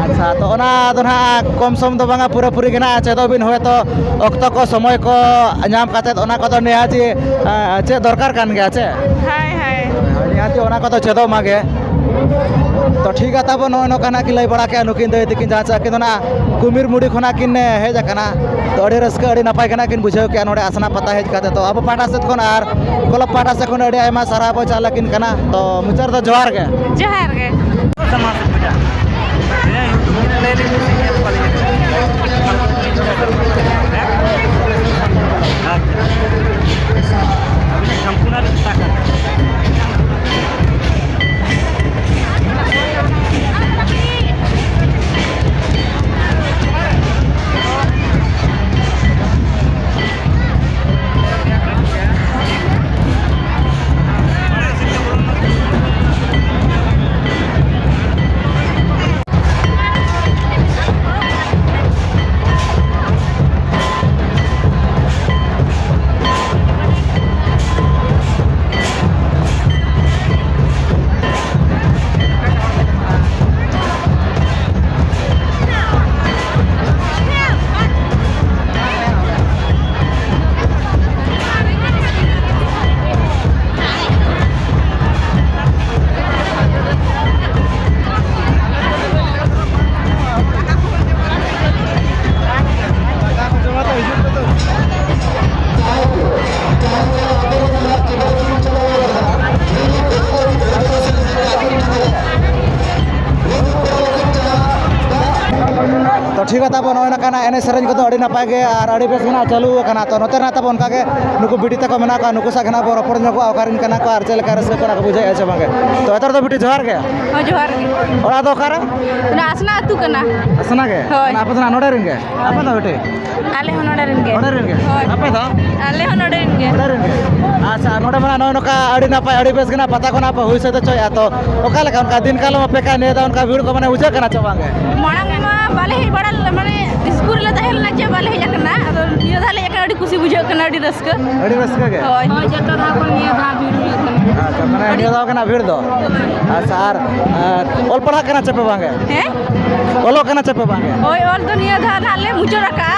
ᱟᱪᱪᱷᱟ, ᱛᱚ ᱚᱱᱟ ᱫᱚ ᱱᱟᱦᱟᱜ ᱠᱚᱢ ᱥᱚᱢ ᱫᱚ ᱵᱟᱝᱟ, ᱯᱩᱨᱟᱹᱯᱩᱨᱤ ᱜᱮ ᱱᱟᱦᱟᱜ ᱪᱮᱫᱚᱜ ᱵᱤᱱ, ᱦᱳᱭᱛᱳ ᱚᱠᱛᱚ ᱠᱚ ᱥᱚᱢᱚᱭ ᱠᱚ ᱧᱟᱢ ᱠᱟᱛᱮᱫ ᱚᱱᱟ ᱠᱚᱫᱚ ᱱᱤᱦᱟᱹᱛᱤ, ᱟ, ᱪᱮᱫ ᱫᱚᱨᱠᱟᱨ ᱠᱟᱱ ᱜᱮᱭᱟ ᱪᱮ? ᱦᱳᱭ, ᱦᱳᱭ᱾ ᱦᱳᱭ, ᱦᱳᱭ, ᱱᱤᱦᱟᱹᱛᱤ ᱚᱱᱟ ᱠᱚᱫᱚ ᱪᱮᱫᱚᱜ ᱢᱟ ᱜᱮ᱾ ᱛᱚ ᱴᱷᱤᱠ ᱜᱮᱭᱟ, ᱛᱟᱵᱚ ᱱᱚᱜᱼᱚᱭ ᱱᱚᱝᱠᱟ ᱱᱟᱜ ᱠᱤᱱ ᱞᱟᱹᱭ ᱵᱟᱲᱟ ᱠᱮᱜᱼᱟ ᱱᱩᱠᱤᱱ ᱫᱟᱹᱭ ᱛᱟᱹᱠᱤᱱ, ᱡᱟᱦᱟᱸ ᱪᱮ ᱟᱹᱠᱤᱱ ᱫᱚ ᱱᱟᱜ ᱠᱩᱢᱤᱨ ᱢᱩᱲᱤ ᱠᱷᱚᱱᱟᱜ ᱠᱤᱱ, ᱮ, ᱦᱮᱡ ᱟᱠᱟᱱᱟ᱾ ᱛᱚ ᱟᱹᱰᱤ ᱨᱟᱹᱥᱠᱟᱹ, ᱟᱹᱰᱤ ᱱᱟᱯᱟᱭ ᱜᱮ ᱱᱟᱜ ᱠᱤᱱ ᱵᱩᱡᱷᱟᱹᱣ ᱠᱮᱜᱼᱟ ᱱᱚᱰᱮ ᱟᱥᱱᱟ ᱯᱟᱛᱟ ᱦᱮᱡ ᱠᱟᱛᱮ᱾ ᱛᱚ ᱟᱵᱚ ᱯᱟᱦᱴᱟ ᱥᱮᱫ ᱠᱷᱚᱱ ᱟᱨ ᱠᱞᱟᱵᱽ ᱯᱟᱦᱴᱟ ᱥᱮᱫ ᱠᱷᱚᱱ ᱟᱹᱰᱤ ᱟᱭᱢᱟ ᱥᱟᱨᱦᱟᱣ ᱵᱚ ᱪᱟᱞ ᱟᱹᱠᱤᱱ ᱠᱟᱱᱟ᱾ ᱛᱚ ᱢᱩᱪᱟᱹᱫ ᱨᱮᱫᱚ ᱡᱚᱦᱟᱨ ᱜᱮ᱾ ᱡᱚᱦᱟᱨ ᱜᱮ᱾ ᱛᱚ ᱴᱷᱤᱠ ᱜᱮᱭᱟ, ᱛᱟᱵᱚ ᱱᱚᱜᱼᱚᱭ ᱱᱚᱝᱠᱟᱱᱟᱜ ᱮᱱᱮᱡ ᱥᱮᱨᱮᱧ ᱠᱚᱫᱚ ᱟᱹᱰᱤ ᱱᱟᱯᱟᱭ ᱜᱮ ᱟᱨ ᱟᱹᱰᱤ ᱵᱮᱥ ᱜᱮ ᱱᱟᱜ ᱪᱟᱹᱞᱩ ᱟᱠᱟᱱᱟ᱾ ᱛᱚ ᱱᱚᱛᱮ ᱨᱮᱱᱟᱜ ᱛᱟᱵᱚ ᱚᱱᱠᱟ ᱜᱮ ᱱᱩᱠᱩ ᱵᱤᱴᱤ ᱛᱟᱠᱚ ᱢᱮᱱᱟᱜ ᱠᱚᱣᱟ, ᱱᱩᱠᱩ ᱥᱟᱶ ᱜᱮ ᱱᱟᱜ ᱵᱚ ᱨᱚᱯᱚᱲ ᱧᱚᱜᱚᱜᱼᱟ, ᱚᱠᱟ ᱨᱮᱱ ᱠᱟᱱᱟ ᱠᱚ ᱟᱨ ᱪᱮᱫ ᱞᱮᱠᱟ ᱨᱟᱹᱥᱠᱟᱹ ᱠᱚ ᱱᱟᱜ ᱠᱚ ᱵᱩᱡᱷᱟᱹᱣᱮᱫᱼᱟ ᱥᱮ ᱵᱟᱝ ᱜᱮ᱾ ᱛᱚ ᱮᱛᱚᱦᱚᱵ ᱫᱚ ᱵᱤᱴᱤ ᱡᱚᱦᱟᱨ ᱜᱮ᱾ ᱦᱳᱭ, ᱡᱚᱦᱟᱨ ᱜᱮ᱾ ᱚᱲᱟᱜ ᱫᱚ ᱚᱠᱟᱨᱮ? ᱚᱱᱟ ᱟᱥᱱᱟ ᱟᱹᱛᱩ ᱠᱟᱱᱟ᱾ ᱟᱥᱱᱟ ᱜᱮ? ᱦᱳᱭ᱾ ᱢᱟᱱᱮ ᱟᱯᱮ ᱫᱚ ᱱᱟᱜ ᱱᱚᱰᱮ ᱨᱮᱱ ᱜᱮ? ᱦᱳᱭ᱾ ᱟᱯᱮ ᱫᱚ ᱵᱤᱴᱤ? ᱟᱞᱮ ᱦᱚᱸ ᱱᱚᱰᱮ ᱨᱮᱱ ᱜᱮ᱾ ᱱᱚᱰᱮ ᱨᱮᱱ ᱜᱮ? ᱦᱳᱭ᱾ ᱟᱯᱮ ᱫᱚ? ᱟᱞᱮ ᱦᱚᱸ ᱱᱚᱰᱮ ᱨᱮᱱ ᱜᱮ᱾ ᱱᱚᱰᱮ ᱨᱮᱱ ᱜᱮ? ᱟᱪᱪᱷᱟ, ᱱᱚᱰᱮ ᱢᱟ ᱱᱚᱜᱼᱚᱭ ᱱᱚᱝᱠᱟ ᱟᱹᱰᱤ ᱱᱟᱯᱟᱭ, ᱟᱹᱰᱤ ᱵᱮᱥ ᱜᱮ ᱱᱟᱜ ᱯᱟᱛᱟ ᱠᱚ ᱱᱟᱜ ᱯᱮ ᱦᱩᱭ ᱥᱟᱹᱛ ᱦᱚᱪᱚᱭᱮᱫᱼᱟ᱾ ᱛᱚ ᱚᱠᱟ ᱞᱮᱠᱟ ᱚᱱᱠᱟ ᱫᱤᱱ ᱠᱟᱞᱚᱢ ᱟᱯᱮᱠᱟ ᱱᱤᱭᱟᱹ ᱫᱷᱟᱣ ᱚᱱᱠᱟ ᱵᱷᱤᱲ ᱠᱚ ᱢᱟᱱᱮ ᱵᱩᱡᱷᱟᱹᱜ ᱠᱟᱱᱟ ᱪᱮ ᱵᱟᱝ ᱜᱮ? ᱢᱟᱲᱟᱝ ᱢᱟ ᱵᱟᱞᱮ ᱦᱮᱡ ᱵᱟᱲᱟ ᱞᱮᱱᱟ, ᱢᱟᱱᱮ ᱤᱥᱠᱩᱞ ᱨᱮᱞᱮ ᱛᱟᱦᱮᱸ ᱞᱮᱱᱟ ᱪᱮ ᱵᱟᱞᱮ ᱦᱮᱡ ᱟᱠᱟᱱᱟ᱾ ᱟᱫᱚ ᱱᱤᱭᱟᱹ ᱫᱷᱟᱣ ᱞᱮ ᱦᱮᱡ ᱟᱠᱟᱱᱟ, ᱟᱹᱰᱤ ᱠᱩᱥᱤ ᱵᱩᱡᱷᱟᱹᱜ ᱠᱟᱱᱟ, ᱟᱹᱰᱤ ᱨᱟᱹᱥᱠᱟᱹ᱾ ᱟᱹᱰᱤ ᱨᱟᱹᱥᱠᱟᱹ ᱜᱮ? ᱦᱳᱭ᱾ ᱦᱳᱭ, ᱡᱚᱛᱚ ᱫᱷᱟᱣ ᱠᱷᱚᱱ ᱱᱤᱭᱟᱹ ᱫᱷᱟᱣ ᱵᱷᱤᱲ ᱦᱩᱭᱩᱜ ᱠᱟᱱᱟ᱾ ᱟᱪᱪᱷᱟ, ᱢᱟᱱᱮ ᱱᱤᱭᱟᱹ ᱫᱷᱟᱣ ᱜᱮ ᱱᱟᱜ ᱵᱷᱤᱲ ᱫᱚ᱾ ᱟᱪᱪᱷᱟ, ᱟᱨ, ᱟᱨ ᱚᱞ ᱯᱟᱲᱦᱟᱜ ᱠᱟᱱᱟ ᱪᱮ ᱯᱮ ᱵᱟᱝ ᱜᱮ? ᱦᱮᱸ? ᱚᱞᱚᱜ ᱠᱟᱱᱟ ᱪᱮ ᱯᱮ ᱵᱟᱝ ᱜᱮ? ᱦᱳᱭ, ᱚᱞ ᱫᱚ ᱱᱤᱭᱟᱹ ᱫᱷᱟᱣ ᱱᱟᱜ ᱞᱮ ᱢᱩᱪᱟᱹᱫ ᱟᱠᱟᱜᱼᱟ᱾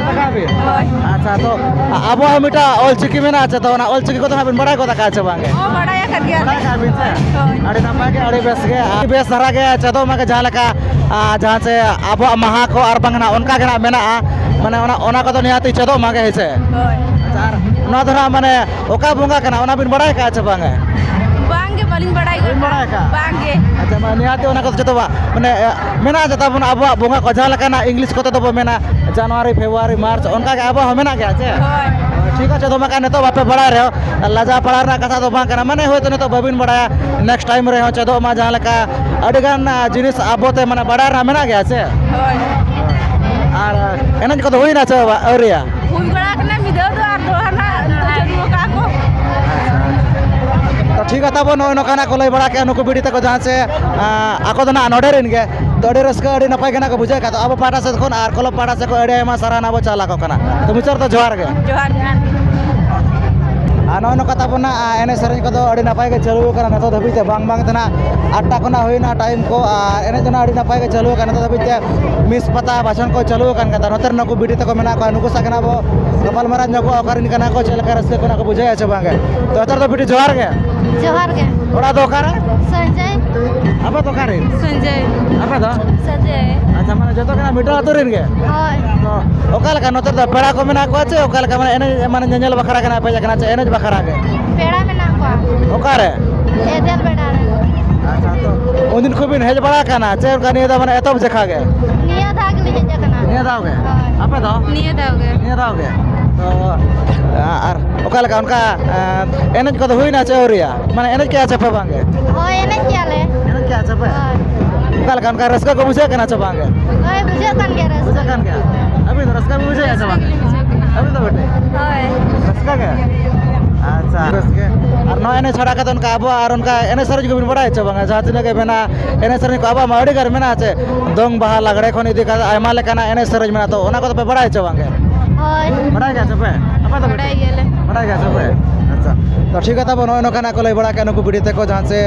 ᱨᱟᱠᱟᱵ ᱵᱤᱱ? ᱦᱳᱭ᱾ ᱟᱪᱪᱷᱟ, ᱛᱚ ᱟ-, ᱟᱵᱚᱣᱟᱜ ᱦᱚᱸ ᱢᱤᱫᱴᱟᱝ ᱚᱞ ᱪᱤᱠᱤ ᱢᱮᱱᱟᱜᱼᱟ ᱪᱮ? ᱛᱚ ᱚᱱᱟ ᱚᱞ ᱪᱤᱠᱤ ᱠᱚᱫᱚ ᱦᱟᱸᱜ ᱵᱤᱱ ᱵᱟᱲᱟᱭ ᱜᱚᱫ ᱟᱠᱟᱫᱼᱟ ᱪᱮ ᱵᱟᱝ ᱜᱮ? ᱦᱚᱸ, ᱵᱟᱲᱟᱭ ᱟᱠᱟᱫ ᱜᱮᱭᱟ᱾ ᱵᱟᱲᱟᱭ ᱟᱠᱟᱫ ᱵᱤᱱ ᱪᱮ? ᱦᱳᱭ᱾ ᱟᱹᱰᱤ ᱱᱟᱯᱟᱭ ᱜᱮ, ᱟᱹᱰᱤ ᱵᱮᱥ ᱜᱮ᱾ ᱟᱹᱰᱤ ᱵᱮᱥ ᱫᱷᱟᱨᱟ ᱜᱮ ᱪᱮᱫᱚᱜ ᱢᱟ ᱜᱮ, ᱡᱟᱦᱟᱸ ᱞᱮᱠᱟ, ᱟ, ᱡᱟᱦᱟᱸ ᱪᱮ ᱟᱵᱚᱣᱟᱜ ᱢᱟᱦᱟ ᱠᱚ ᱟᱨ ᱵᱟᱝ ᱱᱟᱜ ᱚᱱᱠᱟ ᱜᱮ ᱱᱟᱜ ᱢᱮᱱᱟᱜᱼᱟ, ᱢᱟᱱᱮ ᱚᱱᱟ, ᱚᱱᱟ ᱠᱚᱫᱚ ᱱᱤᱦᱟᱹᱛᱤ ᱪᱮᱫᱚᱜ ᱢᱟ ᱜᱮ, ᱦᱮᱸ ᱥᱮ? ᱦᱳᱭ᱾ ᱟᱪᱪᱷᱟ, ᱟᱨ ᱱᱚᱣᱟ ᱫᱚ ᱱᱟᱜ ᱢᱟᱱᱮ ᱚᱠᱟ ᱵᱚᱸᱜᱟ ᱠᱟᱱᱟ, ᱚᱱᱟ ᱵᱤᱱ ᱵᱟᱲᱟᱭ ᱟᱠᱟᱫᱼᱟ ᱪᱮ ᱵᱟᱝᱟ? ᱵᱟᱝ ᱜᱮ, ᱵᱟᱹᱞᱤᱧ ᱵᱟᱲᱟᱭ ᱵᱟᱹᱞᱤᱧ ᱜᱚᱫ ᱵᱟᱲᱟᱭ ᱟᱠᱟᱫᱼᱟ᱾ ᱵᱟᱝ ᱜᱮ᱾ ᱟᱪᱪᱷᱟ, ᱢᱟ ᱱᱤᱦᱟᱹᱛᱤ ᱚᱱᱟ ᱠᱚᱫᱚ ᱡᱚᱛᱚ ᱵᱟ-, ᱢᱟᱱᱮ, ᱮ, ᱢᱮᱱᱟᱜᱼᱟ ᱡᱚᱛᱚ ᱵᱚᱱ ᱟᱵᱚᱣᱟᱜ ᱵᱚᱸᱜᱟ ᱠᱚ, ᱡᱟᱦᱟᱸ ᱞᱮᱠᱟ ᱱᱟᱜ English ᱠᱚᱛᱮ ᱫᱚᱵᱚ ᱢᱮᱱᱟ January, February, March, ᱚᱱᱠᱟ ᱜᱮ ᱟᱵᱚᱣᱟᱜ ᱦᱚᱸ ᱢᱮᱱᱟᱜ ᱜᱮᱭᱟ ᱪᱮ? ᱦᱳᱭ᱾ ᱴᱷᱤᱠ ᱟᱪᱷᱮ, ᱫᱚᱢᱮ ᱠᱟᱜ ᱱᱤᱛᱚᱜ ᱵᱟᱯᱮ ᱵᱟᱲᱟᱭ ᱨᱮᱦᱚᱸ, ᱞᱟᱡᱟᱣ ᱯᱟᱲᱟᱣ ᱨᱮᱱᱟᱜ ᱠᱟᱛᱷᱟ ᱫᱚ ᱵᱟᱝ ᱠᱟᱱᱟ, ᱢᱟᱱᱮ ᱦᱳᱭᱛᱳ ᱱᱤᱛᱚᱜ ᱵᱟᱹᱵᱤᱱ ᱵᱟᱲᱟᱭᱟ, next time ᱨᱮᱦᱚᱸ ᱪᱮᱫᱚᱜ ᱢᱟ, ᱡᱟᱦᱟᱸ ᱞᱮᱠᱟ ᱟᱹᱰᱤ ᱜᱟᱱ, ᱟ, ᱡᱤᱱᱤᱥ ᱟᱵᱚᱛᱮ ᱢᱟᱱᱮ ᱵᱟᱲᱟᱭ ᱨᱮᱱᱟᱜ ᱢᱮᱱᱟᱜ ᱜᱮᱭᱟ ᱪᱮ? ᱦᱳᱭ᱾ ᱟᱨ ᱮᱱᱮᱡ ᱠᱚᱫᱚ ᱦᱩᱭᱱᱟ ᱪᱮ ᱵᱟ-, ᱟᱹᱣᱨᱤᱭᱟ? ᱦᱩᱭ ᱵᱟᱲᱟ ᱟᱠᱟᱱᱟ ᱢᱤᱫ ᱫᱷᱟᱣ ᱫᱚ, ᱟᱨ ᱫᱚᱦᱲᱟ ᱱᱟᱜ ᱱᱤᱛᱚᱜ ᱪᱟᱹᱞᱩ ᱟᱠᱟᱫᱼᱟ ᱠᱚ᱾ ᱛᱚ ᱴᱷᱤᱠ ᱜᱮᱭᱟ, ᱛᱟᱵᱚ ᱱᱚᱜᱼᱚᱭ ᱱᱚᱝᱠᱟ ᱱᱟᱜ ᱠᱚ ᱞᱟᱹᱭ ᱵᱟᱲᱟ ᱠᱮᱜᱼᱟ ᱱᱩᱠᱩ ᱵᱤᱴᱤ ᱛᱟᱠᱚ, ᱡᱟᱦᱟᱸ ᱪᱮ, ᱟ, ᱟᱠᱚ ᱫᱚ ᱱᱟᱜ ᱱᱚᱰᱮ ᱨᱮᱱ ᱜᱮ᱾ ᱛᱚ ᱟᱹᱰᱤ ᱨᱟᱹᱥᱠᱟᱹ, ᱟᱹᱰᱤ ᱱᱟᱯᱟᱭ ᱜᱮ ᱱᱟᱜ ᱠᱚ ᱵᱩᱡᱷᱟᱹᱣ ᱠᱟᱫᱟ᱾ ᱟᱵᱚ ᱯᱟᱦᱴᱟ ᱥᱮᱫ ᱠᱷᱚᱱ ᱟᱨ ᱠᱞᱟᱵᱽ ᱯᱟᱦᱴᱟ ᱥᱮᱫ ᱠᱷᱚᱱ ᱟᱹᱰᱤ ᱟᱭᱢᱟ ᱥᱟᱨᱦᱟᱣ ᱱᱟᱜ ᱵᱚ ᱪᱟᱞ ᱟᱠᱚ ᱠᱟᱱᱟ᱾ ᱛᱚ ᱢᱩᱪᱟᱹᱫ ᱨᱮᱫᱚ ᱡᱚᱦᱟᱨ ᱜᱮ᱾ ᱡᱚᱦᱟᱨ, ᱡᱚᱦᱟᱨ᱾ ᱟᱨ ᱱᱚᱜᱼᱚᱭ ᱱᱚᱝᱠᱟ ᱛᱟᱵᱚᱱ ᱱᱟᱜ, ᱟ, ᱮᱱᱮᱡ ᱥᱮᱨᱮᱧ ᱠᱚᱫᱚ ᱟᱹᱰᱤ ᱱᱟᱯᱟᱭ ᱜᱮ ᱪᱟᱹᱞᱩ ᱟᱠᱟᱱᱟ ᱱᱤᱛᱚᱜ ᱫᱷᱟᱹᱵᱤᱡ ᱛᱮ, ᱵᱟᱝ ᱵᱟᱝ ᱛᱮ ᱱᱟᱜ ᱟᱴᱴᱟ ᱠᱷᱚᱱᱟᱜ ᱦᱩᱭᱱᱟ ᱴᱟᱭᱤᱢ ᱠᱚ, ᱟᱨ ᱮᱱᱮᱡ ᱫᱚ ᱱᱟᱜ ᱟᱹᱰᱤ ᱱᱟᱯᱟᱭ ᱜᱮ ᱪᱟᱹᱞᱩ ᱟᱠᱟᱱᱟ ᱱᱤᱛᱚᱜ ᱫᱷᱟᱹᱵᱤᱡ ᱛᱮ᱾ ᱢᱤᱥ ᱯᱟᱛᱟ ᱵᱷᱟᱥᱚᱱ ᱠᱚ ᱪᱟᱹᱞᱩ ᱟᱠᱟᱱ ᱜᱮᱭᱟ᱾ ᱱᱚᱛᱮ ᱨᱮ ᱱᱩᱠᱩ ᱵᱤᱴᱤ ᱛᱟᱠᱚ ᱢᱮᱱᱟᱜ ᱠᱚᱣᱟ, ᱱᱩᱠᱩ ᱥᱟᱶ ᱜᱮ ᱱᱟᱜ ᱵᱚ ᱜᱟᱯᱟᱞ ᱢᱟᱨᱟᱣ ᱧᱚᱜᱚᱜᱼᱟ, ᱚᱠᱟ ᱨᱮᱱ ᱠᱟᱱᱟ ᱠᱚ, ᱪᱮᱫ ᱞᱮᱠᱟ ᱨᱟᱹᱥᱠᱟᱹ ᱠᱚ ᱱᱟᱜ ᱠᱚ ᱵᱩᱡᱷᱟᱹᱣᱮᱫᱼᱟ ᱪᱮ ᱵᱟᱝ ᱜᱮ᱾ ᱛᱚ ᱱᱮᱛᱟᱨ ᱫᱚ ᱵᱤᱴᱤ ᱡᱚᱦᱟᱨ ᱜᱮ᱾ ᱡᱚᱦᱟᱨ ᱜᱮ᱾ ᱚᱲᱟᱜ ᱫᱚ ᱚᱠᱟᱨᱮ? ᱥᱚᱧᱡᱚᱭ᱾ ᱟᱯᱮ ᱫᱚ ᱚᱠᱟᱨᱮ? ᱥᱚᱧᱡᱚᱭ᱾ ᱟᱯᱮ ᱫᱚ? ᱥᱚᱧᱡᱚᱭ᱾ ᱟᱪᱪᱷᱟ, ᱢᱟᱱᱮ ᱡᱚᱛᱚ ᱜᱮ ᱱᱟᱜ ᱢᱤᱫᱴᱟᱝ ᱟᱹᱛᱩ ᱨᱮᱱ ᱜᱮ? ᱦᱳᱭ᱾ ᱛᱚ ᱚᱠᱟ ᱞᱮᱠᱟ ᱱᱚᱛᱮ ᱫᱚ ᱯᱮᱲᱟ ᱠᱚ ᱢᱮᱱᱟᱜ ᱠᱚᱣᱟ ᱪᱮ ᱚᱠᱟ ᱞᱮᱠᱟ, ᱢᱟᱱᱮ ᱮᱱᱮᱡ, ᱢᱟᱱᱮ ᱧᱮᱧᱮᱞ ᱵᱟᱠᱷᱨᱟ ᱜᱮ ᱱᱟᱜ ᱯᱮ ᱦᱮᱡ ᱟᱠᱟᱱᱟ ᱪᱮ ᱮᱱᱮᱡ ᱵᱟᱠᱷᱨᱟ ᱜᱮ? ᱯᱮᱲᱟ ᱢᱮᱱᱟᱜ ᱠᱚᱣᱟ᱾ ᱚᱠᱟᱨᱮ? ᱮᱫᱮᱞ ᱵᱮᱲᱟ ᱨᱮ᱾ ᱟᱪᱪᱷᱟ, ᱛᱚ ᱩᱱᱫᱤᱱ ᱠᱷᱚᱱ ᱵᱤᱱ ᱦᱮᱡ ᱵᱟᱲᱟ ᱟᱠᱟᱱᱟ ᱪᱮ ᱚᱱᱠᱟ ᱱᱤᱭᱟᱹ ᱫᱷᱟᱣ ᱢᱟᱱᱮ ᱮᱛᱚᱦᱚᱵ ᱡᱮᱠᱷᱟ ᱜᱮ? ᱱᱤᱭᱟᱹ ᱫᱷᱟᱣ ᱜᱮᱞᱤᱧ ᱦᱮᱡ ᱟᱠᱟᱱᱟ᱾ ᱱᱤᱭᱟᱹ ᱫᱷᱟᱣ ᱜᱮ? ᱦᱳᱭ᱾ ᱟᱯᱮ ᱫᱚ? ᱱᱤᱭᱟᱹ ᱫᱷᱟᱣ ᱜᱮ᱾ ᱱᱤᱭᱟᱹ ᱫᱷᱟᱣ ᱜᱮ? ᱛᱚ, ᱟ-, ᱟᱨ ᱚᱠᱟ ᱞᱮᱠᱟ ᱚᱱᱠᱟ, ᱟ, ᱮᱱᱮᱡ ᱠᱚᱫᱚ ᱦᱩᱭᱱᱟ ᱪᱮ ᱟᱹᱣᱨᱤᱭᱟ? ᱢᱟᱱᱮ ᱮᱱᱮᱡ ᱠᱮᱜᱼᱟ ᱪᱮ ᱯᱮ ᱵᱟᱝ ᱜᱮ? ᱦᱳᱭ, ᱮᱱᱮᱡ ᱠᱮᱜᱼᱟ ᱞᱮ᱾ ᱮᱱᱮᱡ ᱠᱮᱜᱼᱟ ᱪᱮ ᱯᱮ? ᱦᱳᱭ᱾ ᱚᱠᱟ ᱞᱮᱠᱟ ᱚᱱᱠᱟ ᱨᱟᱹᱥᱠᱟᱹ ᱠᱚ ᱵᱩᱡᱷᱟᱹᱜ ᱠᱟᱱᱟ ᱪᱮ ᱵᱟᱝ ᱜᱮ? ᱦᱳᱭ, ᱵᱩᱡᱷᱟᱹᱜ ᱠᱟᱱ ᱜᱮᱭᱟ ᱨᱟᱹᱥᱠᱟᱹ᱾ ᱵᱩᱡᱷᱟᱹᱜ ᱠᱟᱱ ᱜᱮᱭᱟ? ᱟᱹᱵᱤᱱ ᱫᱚ ᱨᱟᱹᱥᱠᱟᱹ ᱵᱤᱱ ᱵᱩᱡᱷᱟᱹᱣᱮᱫᱼᱟ ᱪᱮ ᱵᱟᱝ? ᱟᱹᱵᱤᱱ ᱫᱚ ᱵᱮᱴᱤ? ᱦᱳᱭ᱾ ᱨᱟᱹᱥᱠᱟᱹ ᱜᱮ? ᱟᱪᱪᱷᱟ, ᱨᱟᱹᱥᱠᱟᱹ᱾ ᱟᱨ ᱱᱚᱣᱟ ᱮᱱᱮᱡ ᱪᱷᱟᱲᱟ ᱠᱟᱛᱮ ᱚᱱᱠᱟ ᱟᱵᱚᱣᱟᱜ ᱟᱨ ᱚᱱᱠᱟ ᱮᱱᱮᱡ ᱥᱮᱨᱮᱧ ᱠᱚᱵᱤᱱ ᱵᱟᱲᱟᱭᱟ ᱪᱮ ᱵᱟᱝᱟ? ᱡᱟᱦᱟᱸ ᱛᱤᱱᱟᱹᱜ ᱜᱮ ᱢᱮᱱᱟᱜᱼᱟ, ᱮᱱᱮᱡ ᱥᱮᱨᱮᱧ ᱠᱚ ᱟᱵᱚᱣᱟᱜ ᱢᱟ ᱟᱹᱰᱤ ᱜᱟᱱ ᱢᱮᱱᱟᱜᱼᱟ ᱪᱮ, ᱫᱚᱝ, ᱵᱟᱦᱟ, ᱞᱟᱜᱽᱲᱮ ᱠᱷᱚᱱ ᱤᱫᱤ ᱠᱟᱛᱮ ᱟᱭᱢᱟ ᱞᱮᱠᱟᱱᱟᱜ ᱮᱱᱮᱡ ᱥᱮᱨᱮᱧ ᱢᱮᱱᱟᱜᱼᱟ, ᱛᱚ ᱚᱱᱟ ᱠᱚᱫᱚ ᱯᱮ ᱵᱟᱲᱟᱭᱟ ᱪᱮ ᱵᱟᱝ ᱜᱮ? ᱦᱳᱭ᱾ ᱵᱟᱲᱟᱭ ᱜᱮᱭᱟ ᱪᱮ ᱯᱮ? ᱟᱯᱮ ᱫᱚ ᱵᱟᱲᱟᱭ ᱜᱮᱭᱟᱞᱮ᱾ ᱵᱟᱲᱟᱭ ᱜᱮᱭᱟ ᱪᱮ ᱯᱮ? ᱟᱪᱪᱷᱟ᱾ ᱛᱚ ᱴᱷᱤᱠ ᱜᱮᱭᱟ, ᱛᱟᱵᱚ ᱱᱚᱜᱼᱚᱭ ᱱᱚᱝᱠᱟ ᱱᱟᱜ ᱠᱚ ᱞᱟᱹᱭ ᱵᱟᱲᱟ ᱠᱮᱫ ᱱᱩᱠᱩ ᱵᱤᱴᱤ ᱛᱟᱠᱚ, ᱡᱟᱦᱟᱸ ᱪᱮ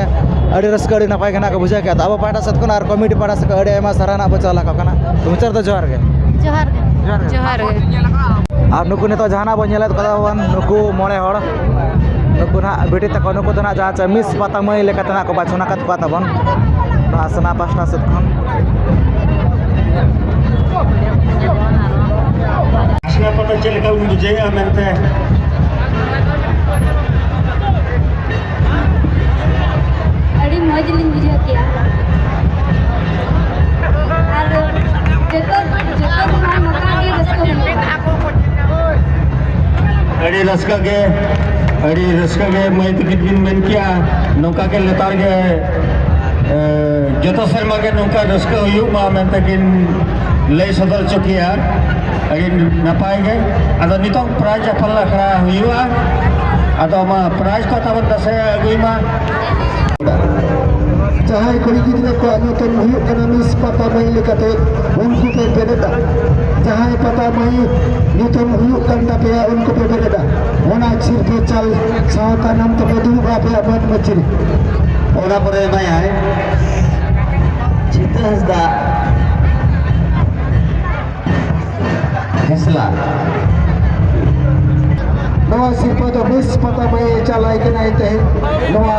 ᱟᱹᱰᱤ ᱨᱟᱹᱥᱠᱟᱹ, ᱟᱹᱰᱤ ᱱᱟᱯᱟᱭ ᱜᱮ ᱱᱟᱜ ᱠᱚ ᱵᱩᱡᱷᱟᱹᱣ ᱠᱮᱫᱟ᱾ ᱛᱚ ᱟᱵᱚ ᱯᱟᱦᱴᱟ ᱥᱮᱫ ᱠᱷᱚᱱ ᱟᱨ ᱠᱚᱢᱤᱴᱤ ᱯᱟᱦᱴᱟ ᱥᱮᱫ ᱠᱷᱚᱱ ᱟᱹᱰᱤ ᱟᱭᱢᱟ ᱥᱟᱨᱦᱟᱣ ᱱᱟᱜ ᱵᱚ ᱪᱟᱞ ᱟᱠᱚ ᱠᱟᱱᱟ᱾ ᱛᱚ ᱢᱩᱪᱟᱹᱫ ᱨᱮᱫᱚ ᱡᱚᱦᱟᱨ ᱜᱮ᱾ ᱡᱚᱦᱟᱨ ᱜᱮ᱾ ᱡᱚᱦᱟᱨ ᱜᱮ᱾ ᱟᱨ ᱱᱩᱠᱩ ᱱᱤᱛᱚᱜ ᱡᱟᱦᱟᱱᱟᱜ ᱵᱚᱱ ᱧᱮᱞᱮᱫ ᱠᱚᱣᱟ ᱵᱚᱱ, ᱱᱩᱠᱩ ᱢᱚᱬᱮ ᱦᱚᱲ, ᱱᱩᱠᱩ ᱱᱟᱦᱟᱜ ᱵᱤᱴᱤ ᱛᱟᱠᱚ, ᱱᱩᱠᱩ ᱫᱚ ᱱᱟᱦᱟᱜ ᱡᱟᱦᱟᱸ ᱪᱮ ᱢᱤᱥ ᱯᱟᱛᱟ ᱢᱟᱹᱭ ᱞᱮᱠᱟᱛᱮ ᱱᱟᱦᱟᱜ ᱠᱚ ᱵᱟᱪᱷᱚᱱ ᱟᱠᱟᱫ ᱠᱚᱣᱟ ᱛᱟᱵᱚᱱ᱾ ᱱᱚᱣᱟ ᱥᱟᱱᱟ ᱯᱟᱦᱴᱟ ᱥᱮᱫ ᱠᱷᱚᱱ᱾ ᱟᱥᱱᱟ ᱯᱟᱛᱟ ᱪᱮᱫ ᱞᱮᱠᱟ ᱵᱤᱱ ᱵᱩᱡᱷᱟᱹᱣᱮᱫᱼᱟ ᱢᱮᱱᱛᱮ? ᱟᱹᱰᱤ ᱢᱚᱡᱽ ᱞᱤᱧ ᱵᱩᱡᱷᱟᱹᱣ ᱠᱮᱜᱼᱟ᱾ ᱟᱨ ᱡᱚᱛᱚ, ᱡᱚᱛᱚ ᱫᱤᱱ ᱱᱚᱝᱠᱟ ᱜᱮ ᱨᱟᱹᱥᱠᱟᱹ ᱦᱩᱭᱩᱜᱼᱟ᱾ ᱟᱹᱰᱤ ᱨᱟᱹᱥᱠᱟᱹ ᱜᱮ, ᱟᱹᱰᱤ ᱨᱟᱹᱥᱠᱟᱹ ᱜᱮ ᱢᱟᱹᱭ ᱛᱟᱹᱠᱤᱱ ᱠᱤᱱ ᱢᱮᱱ ᱠᱮᱜᱼᱟ, ᱱᱚᱝᱠᱟ ᱜᱮ ᱞᱮᱛᱟᱲ ᱜᱮ, ᱮ, ᱡᱚᱛᱚ ᱥᱮᱨᱢᱟ ᱜᱮ ᱱᱚᱝᱠᱟ ᱨᱟᱹᱥᱠᱟᱹ ᱦᱩᱭᱩᱜ ᱢᱟ ᱢᱮᱱᱛᱮ ᱠᱤᱱ ᱞᱟᱹᱭ ᱥᱚᱫᱚᱨ ᱦᱚᱪᱚ ᱠᱮᱜᱼᱟ᱾ ᱟᱹᱰᱤ ᱱᱟᱯᱟᱭ ᱜᱮ᱾ ᱟᱫᱚ ᱱᱤᱛᱚᱝ prize ᱟᱯᱷᱟᱞ ᱟᱠᱷᱲᱟ ᱦᱩᱭᱩᱜᱼᱟ᱾ ᱟᱫᱚ ᱢᱟ prize ᱠᱚ ᱛᱟᱵᱚᱱ ᱛᱟᱥᱮ ᱟᱹᱜᱩᱭ ᱢᱟ᱾ ᱡᱟᱦᱟᱸᱭ ᱠᱩᱲᱤ ᱜᱤᱫᱽᱨᱟᱹ ᱠᱚᱣᱟᱜ ᱧᱩᱛᱩᱢ ᱦᱩᱭᱩᱜ ᱠᱟᱱᱟ ᱢᱤᱥ ᱯᱟᱛᱟ ᱢᱟᱹᱭ ᱞᱮᱠᱟᱛᱮ, ᱩᱱᱠᱩ ᱯᱮ ᱵᱮᱨᱮᱫᱟ᱾ ᱡᱟᱦᱟᱸᱭ ᱯᱟᱛᱟ ᱢᱟᱹᱭ ᱧᱩᱛᱩᱢ ᱦᱩᱭᱩᱜ ᱠᱟᱱ ᱛᱟᱯᱮᱭᱟ, ᱩᱱᱠᱩ ᱯᱮ ᱵᱮᱨᱮᱫᱟ᱾ ᱚᱱᱟ ᱥᱤᱨᱯᱟᱹ ᱪᱟᱞ ᱥᱟᱶ ᱛᱟᱭᱱᱚᱢ ᱛᱮᱯᱮ ᱫᱩᱲᱩᱵᱼᱟ ᱟᱯᱮᱭᱟᱜ ᱢᱟᱹᱱ ᱢᱟᱹᱪᱤ ᱨᱮ᱾ ᱚᱱᱟ ᱯᱚᱨᱮ ᱮᱢᱟᱭᱟᱭ ᱪᱷᱤᱛᱟᱹ ᱦᱟᱸᱥᱫᱟ᱾ ᱦᱮᱸᱥᱞᱟ᱾ ᱱᱚᱣᱟ ᱥᱤᱨᱯᱟᱹ ᱫᱚ ᱢᱤᱥ ᱯᱟᱛᱟ ᱢᱟᱹᱭ ᱪᱟᱞᱟᱭ ᱠᱟᱱᱟᱭ ᱛᱮᱦᱮᱧ᱾ ᱱᱚᱣᱟ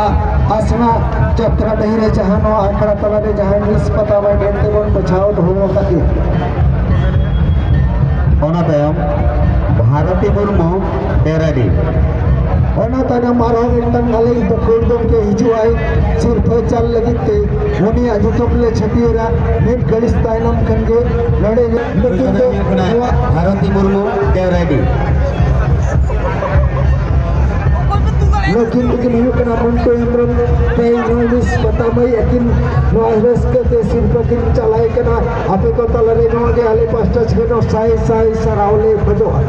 ᱟᱥᱱᱟ ᱡᱟᱛᱨᱟ ᱰᱟᱹᱦᱤ ᱨᱮ ᱡᱟᱦᱟᱸ ᱱᱚᱣᱟ ᱟᱠᱷᱲᱟ ᱛᱟᱞᱟ ᱨᱮ ᱡᱟᱦᱟᱸᱭ ᱢᱤᱥ ᱯᱟᱛᱟ ᱢᱟᱹᱭ ᱢᱮᱱᱛᱮ ᱵᱚᱱ ᱵᱟᱪᱷᱟᱣ ᱫᱚᱦᱚ ᱟᱠᱟᱫᱮᱭᱟ᱾ ᱚᱱᱟ ᱛᱟᱭᱚᱢ ᱵᱷᱟᱨᱚᱛᱤ ᱢᱩᱨᱢᱩ, ᱰᱮᱨᱟᱰᱤ᱾ ᱚᱱᱟ ᱛᱟᱭᱱᱚᱢ ᱟᱨᱦᱚᱸ ᱢᱤᱫᱴᱟᱝ ᱟᱞᱮᱭᱤᱡ ᱵᱟᱹᱠᱷᱩᱲ ᱜᱚᱢᱠᱮ ᱦᱤᱡᱩᱜ ᱟᱭ ᱥᱤᱨᱯᱟᱹ ᱪᱟᱞ ᱞᱟᱹᱜᱤᱫ ᱛᱮ᱾ ᱩᱱᱤᱭᱟᱜ ᱧᱩᱛᱩᱢ ᱞᱮ ᱪᱷᱟᱹᱴᱭᱟᱹᱨᱟ ᱢᱤᱫ ᱜᱷᱟᱹᱲᱤᱡ ᱛᱟᱭᱱᱚᱢ ᱠᱷᱟᱱ ᱜᱮ᱾ ᱱᱚᱰᱮ ᱱᱩᱠᱤᱱ ᱫᱚ ᱦᱩᱭᱩᱜ ᱠᱟᱱᱟ ᱱᱚᱣᱟ ᱵᱷᱟᱨᱚᱛᱤ ᱢᱩᱨᱢᱩ, ᱰᱮᱣᱨᱟᱰᱤ᱾ ᱱᱩᱠᱤᱱ ᱫᱚᱠᱤᱱ ᱦᱩᱭᱩᱜ ᱠᱟᱱᱟ ᱢᱚᱱᱴᱩ ᱦᱮᱢᱵᱨᱚᱢ᱾ ᱛᱮᱦᱮᱧ ᱱᱚᱣᱟ ᱢᱤᱥ ᱯᱟᱛᱟ ᱢᱟᱹᱭ ᱟᱹᱠᱤᱱ ᱱᱚᱣᱟ ᱨᱟᱹᱥᱠᱟᱹ ᱛᱮ ᱥᱤᱨᱯᱟᱹ ᱠᱤᱱ ᱪᱟᱞᱟᱭ ᱠᱟᱱᱟ᱾ ᱟᱯᱮ ᱠᱚ ᱛᱟᱞᱟᱨᱮ ᱱᱚᱣᱟ ᱜᱮ ᱟᱞᱮ ᱯᱟᱥᱴᱟ ᱥᱮᱫ ᱠᱷᱚᱱ ᱥᱟᱭ ᱥᱟᱭ ᱥᱟᱨᱦᱟᱣ ᱞᱮ ᱠᱷᱚᱡᱚᱜᱼᱟ᱾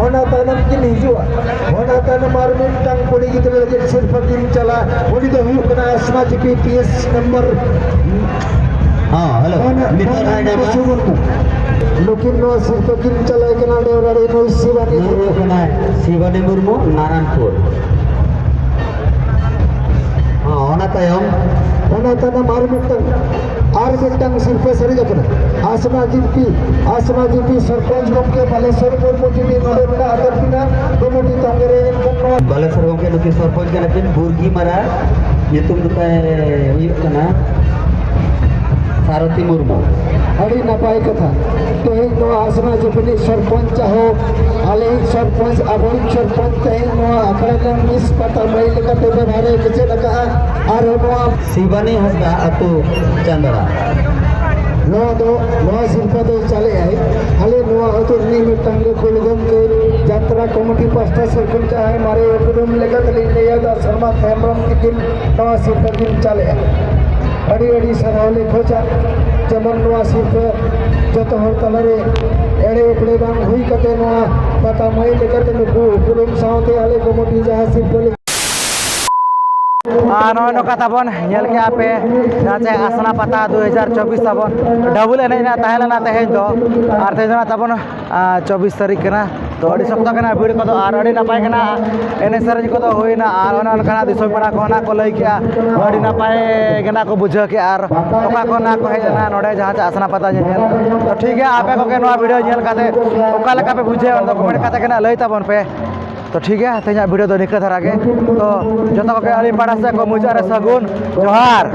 ᱚᱱᱟ ᱛᱟᱭᱱᱚᱢ ᱠᱤᱱ ᱦᱤᱡᱩᱜᱼᱟ᱾ ᱚᱱᱟ ᱛᱟᱭᱱᱚᱢ ᱟᱨ ᱢᱤᱫᱴᱟᱝ ᱠᱩᱲᱤ ᱜᱤᱫᱽᱨᱟᱹ ᱞᱟᱹᱜᱤᱫ ᱥᱤᱨᱯᱟᱹ ᱠᱤᱱ ᱪᱟᱞᱟ, ᱩᱱᱤ ᱫᱚ ᱦᱩᱭᱩᱜ ᱠᱟᱱᱟ ᱟᱥᱱᱟ ᱡᱤᱯᱤ ᱯᱤ ᱮᱥ ᱱᱟᱢᱵᱟᱨ᱾ ᱦᱮᱸ, ᱦᱮᱞᱳ᱾ ᱚᱱᱟ ᱱᱤᱛᱚᱜ ᱦᱟᱸᱜ ᱧᱟᱢᱟ᱾ ᱵᱚᱥᱩ ᱢᱩᱨᱢᱩ᱾ ᱱᱩᱠᱤᱱ ᱱᱚᱣᱟ ᱥᱤᱨᱯᱟᱹ ᱠᱤᱱ ᱪᱟᱞᱟᱭ ᱠᱟᱱᱟ ᱰᱮᱣᱨᱟᱰᱤ ᱱᱩᱭ ᱥᱤᱵᱟᱱᱤ᱾ ᱢᱩᱨᱢᱩ ᱠᱟᱱᱟᱭ ᱥᱤᱵᱟᱱᱤ ᱢᱩᱨᱢᱩ, ᱱᱟᱨᱟᱱᱯᱩᱨ᱾ ᱦᱚᱸ, ᱚᱱᱟ ᱛᱟᱭᱚᱢ, ᱚᱱᱟ ᱛᱟᱭᱱᱚᱢ ᱟᱨ ᱢᱤᱫᱴᱟᱝ, ᱟᱨ ᱢᱤᱫᱴᱟᱝ ᱥᱤᱨᱯᱟᱹ ᱥᱟᱨᱮᱡ ᱟᱠᱟᱱᱟ᱾ ᱟᱥᱱᱟ ᱡᱤᱯᱤ, ᱟᱥᱱᱟ ᱡᱤᱯᱤ ᱥᱚᱨᱯᱚᱧᱪ ᱜᱚᱢᱠᱮ ᱵᱟᱞᱮᱥᱚᱨ ᱢᱩᱨᱢᱩ ᱡᱩᱫᱤ ᱱᱚᱰᱮ ᱢᱮᱱᱟᱜ ᱟᱠᱟᱫ ᱵᱤᱱᱟ, ᱠᱚᱢᱤᱴᱤ ᱛᱚᱝᱜᱮ ᱨᱮ ᱮᱱᱠᱷᱟᱱ ᱱᱚᱣᱟ ᱵᱟᱞᱮᱥᱚᱨ ᱜᱚᱢᱠᱮ ᱱᱩᱠᱤᱱ ᱥᱚᱨᱯᱚᱧᱪ ᱠᱟᱱᱟ ᱠᱤᱱ ᱵᱩᱨᱜᱤ ᱢᱟᱨᱟ ᱧᱩᱛᱩᱢ ᱫᱚ ᱛᱟᱭ ᱦᱩᱭᱩᱜ ᱠᱟᱱᱟ ᱥᱟᱨᱚᱛᱤ ᱢᱩᱨᱢᱩ᱾ ᱟᱹᱰᱤ ᱱᱟᱯᱟᱭ ᱠᱟᱛᱷᱟ᱾ ᱛᱮᱦᱮᱧ ᱱᱚᱣᱟ ᱟᱥᱱᱟ ᱡᱩᱵᱤᱞᱤ ᱥᱚᱨᱯᱚᱧᱪ ᱪᱟᱦᱚ ᱟᱞᱮᱭᱤᱡ ᱥᱚᱨᱯᱚᱧᱪ, ᱟᱵᱚᱭᱤᱡ ᱥᱚᱨᱯᱚᱧᱪ ᱛᱮᱦᱮᱧ ᱱᱚᱣᱟ ᱟᱠᱷᱲᱟ ᱨᱮᱱᱟᱜ ᱢᱤᱥ ᱯᱟᱛᱟ ᱢᱟᱹᱭ ᱞᱮᱠᱟᱛᱮ ᱵᱮᱵᱷᱟᱨ ᱮ ᱠᱮᱪᱮᱫ ᱟᱠᱟᱫᱼᱟ᱾ ᱟᱨ ᱱᱚᱣᱟ ᱥᱤᱵᱟᱱᱤ ᱦᱟᱸᱥᱫᱟ, ᱟᱹᱛᱩ ᱪᱟᱸᱫᱲᱟ᱾ ᱱᱚᱣᱟ ᱫᱚ, ᱱᱚᱣᱟ ᱥᱤᱨᱯᱟᱹ ᱫᱚ ᱪᱟᱞᱮᱜᱼᱟᱭ ᱟᱞᱮ ᱱᱚᱣᱟ ᱟᱹᱛᱩ ᱨᱤᱱᱤᱡ ᱢᱤᱫᱴᱟᱝ ᱜᱟᱹᱠᱷᱩᱲ ᱜᱚᱢᱠᱮ, ᱡᱟᱛᱨᱟ ᱠᱚᱢᱤᱴᱤ ᱯᱟᱥᱴᱟ ᱥᱮᱫ ᱠᱷᱚᱱ ᱡᱟᱦᱟᱸᱭ ᱢᱟᱨᱮ ᱩᱯᱨᱩᱢ ᱞᱮᱠᱟᱛᱮᱞᱤᱧ ᱞᱟᱹᱭᱟ ᱫᱟᱥᱨᱟᱢ ᱦᱮᱢᱵᱨᱚᱢ ᱛᱤᱠᱤᱱ ᱱᱚᱣᱟ ᱥᱤᱨᱯᱟᱹ ᱠᱤᱱ ᱪᱟᱞᱮᱜᱼᱟ᱾ ᱟᱹᱰᱤ ᱟᱹᱰᱤ ᱥᱟᱨᱦᱟᱣ ᱞᱮ ᱠᱷᱚᱡᱟ, ᱡᱮᱢᱚᱱ ᱱᱚᱣᱟ ᱥᱤᱨᱯᱟᱹ ᱡᱚᱛᱚ ᱦᱚᱲ ᱛᱟᱞᱟᱨᱮ ᱮᱲᱮ ᱮᱯᱲᱮ ᱵᱟᱝ ᱦᱩᱭ ᱠᱟᱛᱮ ᱱᱚᱣᱟ ᱯᱟᱛᱟ ᱢᱟᱹᱭ ᱞᱮᱠᱟᱛᱮ ᱱᱩᱠᱩ ᱩᱯᱨᱩᱢ ᱥᱟᱶᱛᱮ ᱟᱞᱮ ᱠᱚᱢᱤᱴᱤ ᱡᱟᱦᱟᱸ ᱥᱤᱨᱯᱟᱹ ᱞᱮ ᱟᱨ ᱱᱚᱜᱼᱚᱭ ᱱᱚᱝᱠᱟ ᱛᱟᱵᱚᱱ ᱧᱮᱞ ᱠᱮᱜᱼᱟ ᱯᱮ, ᱡᱟᱦᱟᱸ ᱪᱮ ᱟᱥᱱᱟ ᱯᱟᱛᱟ ᱫᱩ ᱦᱟᱡᱟᱨ ᱪᱚᱵᱵᱤᱥ ᱛᱟᱵᱚᱱ ᱰᱟᱵᱩᱞ ᱮᱱᱮᱡ ᱨᱮᱱᱟᱜ ᱛᱟᱦᱮᱸ ᱞᱮᱱᱟ ᱛᱮᱦᱮᱧ ᱫᱚ, ᱟᱨ ᱛᱮᱦᱮᱧ ᱫᱚ ᱱᱟᱜ ᱛᱟᱵᱚᱱ ᱟᱨ ᱪᱚᱵᱵᱤᱥ ᱛᱟᱹᱨᱤᱠᱷ ᱠᱟᱱᱟ᱾ ᱛᱚ ᱟᱹᱰᱤ ᱥᱚᱠᱛᱚ ᱠᱟᱱᱟ ᱵᱷᱤᱲ ᱠᱚᱫᱚ, ᱟᱨ ᱟᱹᱰᱤ ᱱᱟᱯᱟᱭ ᱠᱟᱱᱟ, ᱮᱱᱮᱡ ᱥᱮᱨᱮᱧ ᱠᱚᱫᱚ ᱦᱩᱭᱱᱟ, ᱟᱨ ᱚᱱᱮ ᱚᱱᱠᱟᱱᱟᱜ ᱫᱤᱥᱚᱢ ᱯᱮᱲᱟ ᱠᱚ ᱱᱟᱜ ᱠᱚ ᱞᱟᱹᱭ ᱠᱮᱜᱼᱟ, ᱟᱹᱰᱤ ᱱᱟᱯᱟᱭ ᱜᱮ ᱱᱟᱜ ᱠᱚ ᱵᱩᱡᱷᱟᱹᱣ ᱠᱮᱜᱼᱟ᱾ ᱟᱨ ᱚᱠᱟ ᱠᱷᱚᱱ ᱱᱟᱜ ᱠᱚ ᱦᱮᱡ ᱞᱮᱱᱟ ᱱᱚᱰᱮ ᱡᱟᱦᱟᱸ ᱪᱮ ᱟᱥᱱᱟ ᱯᱟᱛᱟ ᱧᱮᱧᱮᱞ? ᱛᱚ ᱴᱷᱤᱠ ᱜᱮᱭᱟ, ᱟᱯᱮ ᱠᱚᱜᱮ ᱱᱚᱣᱟ ᱵᱷᱤᱰᱤᱭᱳ ᱧᱮᱞ ᱠᱟᱛᱮ ᱚᱠᱟ ᱞᱮᱠᱟ ᱯᱮ ᱵᱩᱡᱷᱟᱹᱣᱟ, ᱚᱱᱟ ᱫᱚ ᱠᱚᱢᱮᱱᱴ ᱠᱟᱛᱮ ᱜᱮ ᱱᱟᱜ ᱞᱟᱹᱭ ᱛᱟᱵᱚᱱ ᱯᱮ᱾ ᱛᱚ ᱴᱷᱤᱠ ᱜᱮᱭᱟ, ᱛᱮᱦᱮᱧᱟᱜ ᱵᱷᱤᱰᱤᱭᱳ ᱫᱚ ᱱᱤᱝᱠᱟᱹ ᱫᱷᱟᱨᱟ ᱜᱮ᱾ ᱛᱚ ᱡᱚᱛᱚ ᱠᱚᱜᱮ ᱟᱹᱞᱤᱧ ᱯᱟᱲᱟ ᱥᱮᱫ ᱠᱚ ᱢᱩᱪᱟᱹᱫ ᱨᱮ ᱥᱟᱹᱜᱩᱱ ᱡᱚᱦᱟᱨ᱾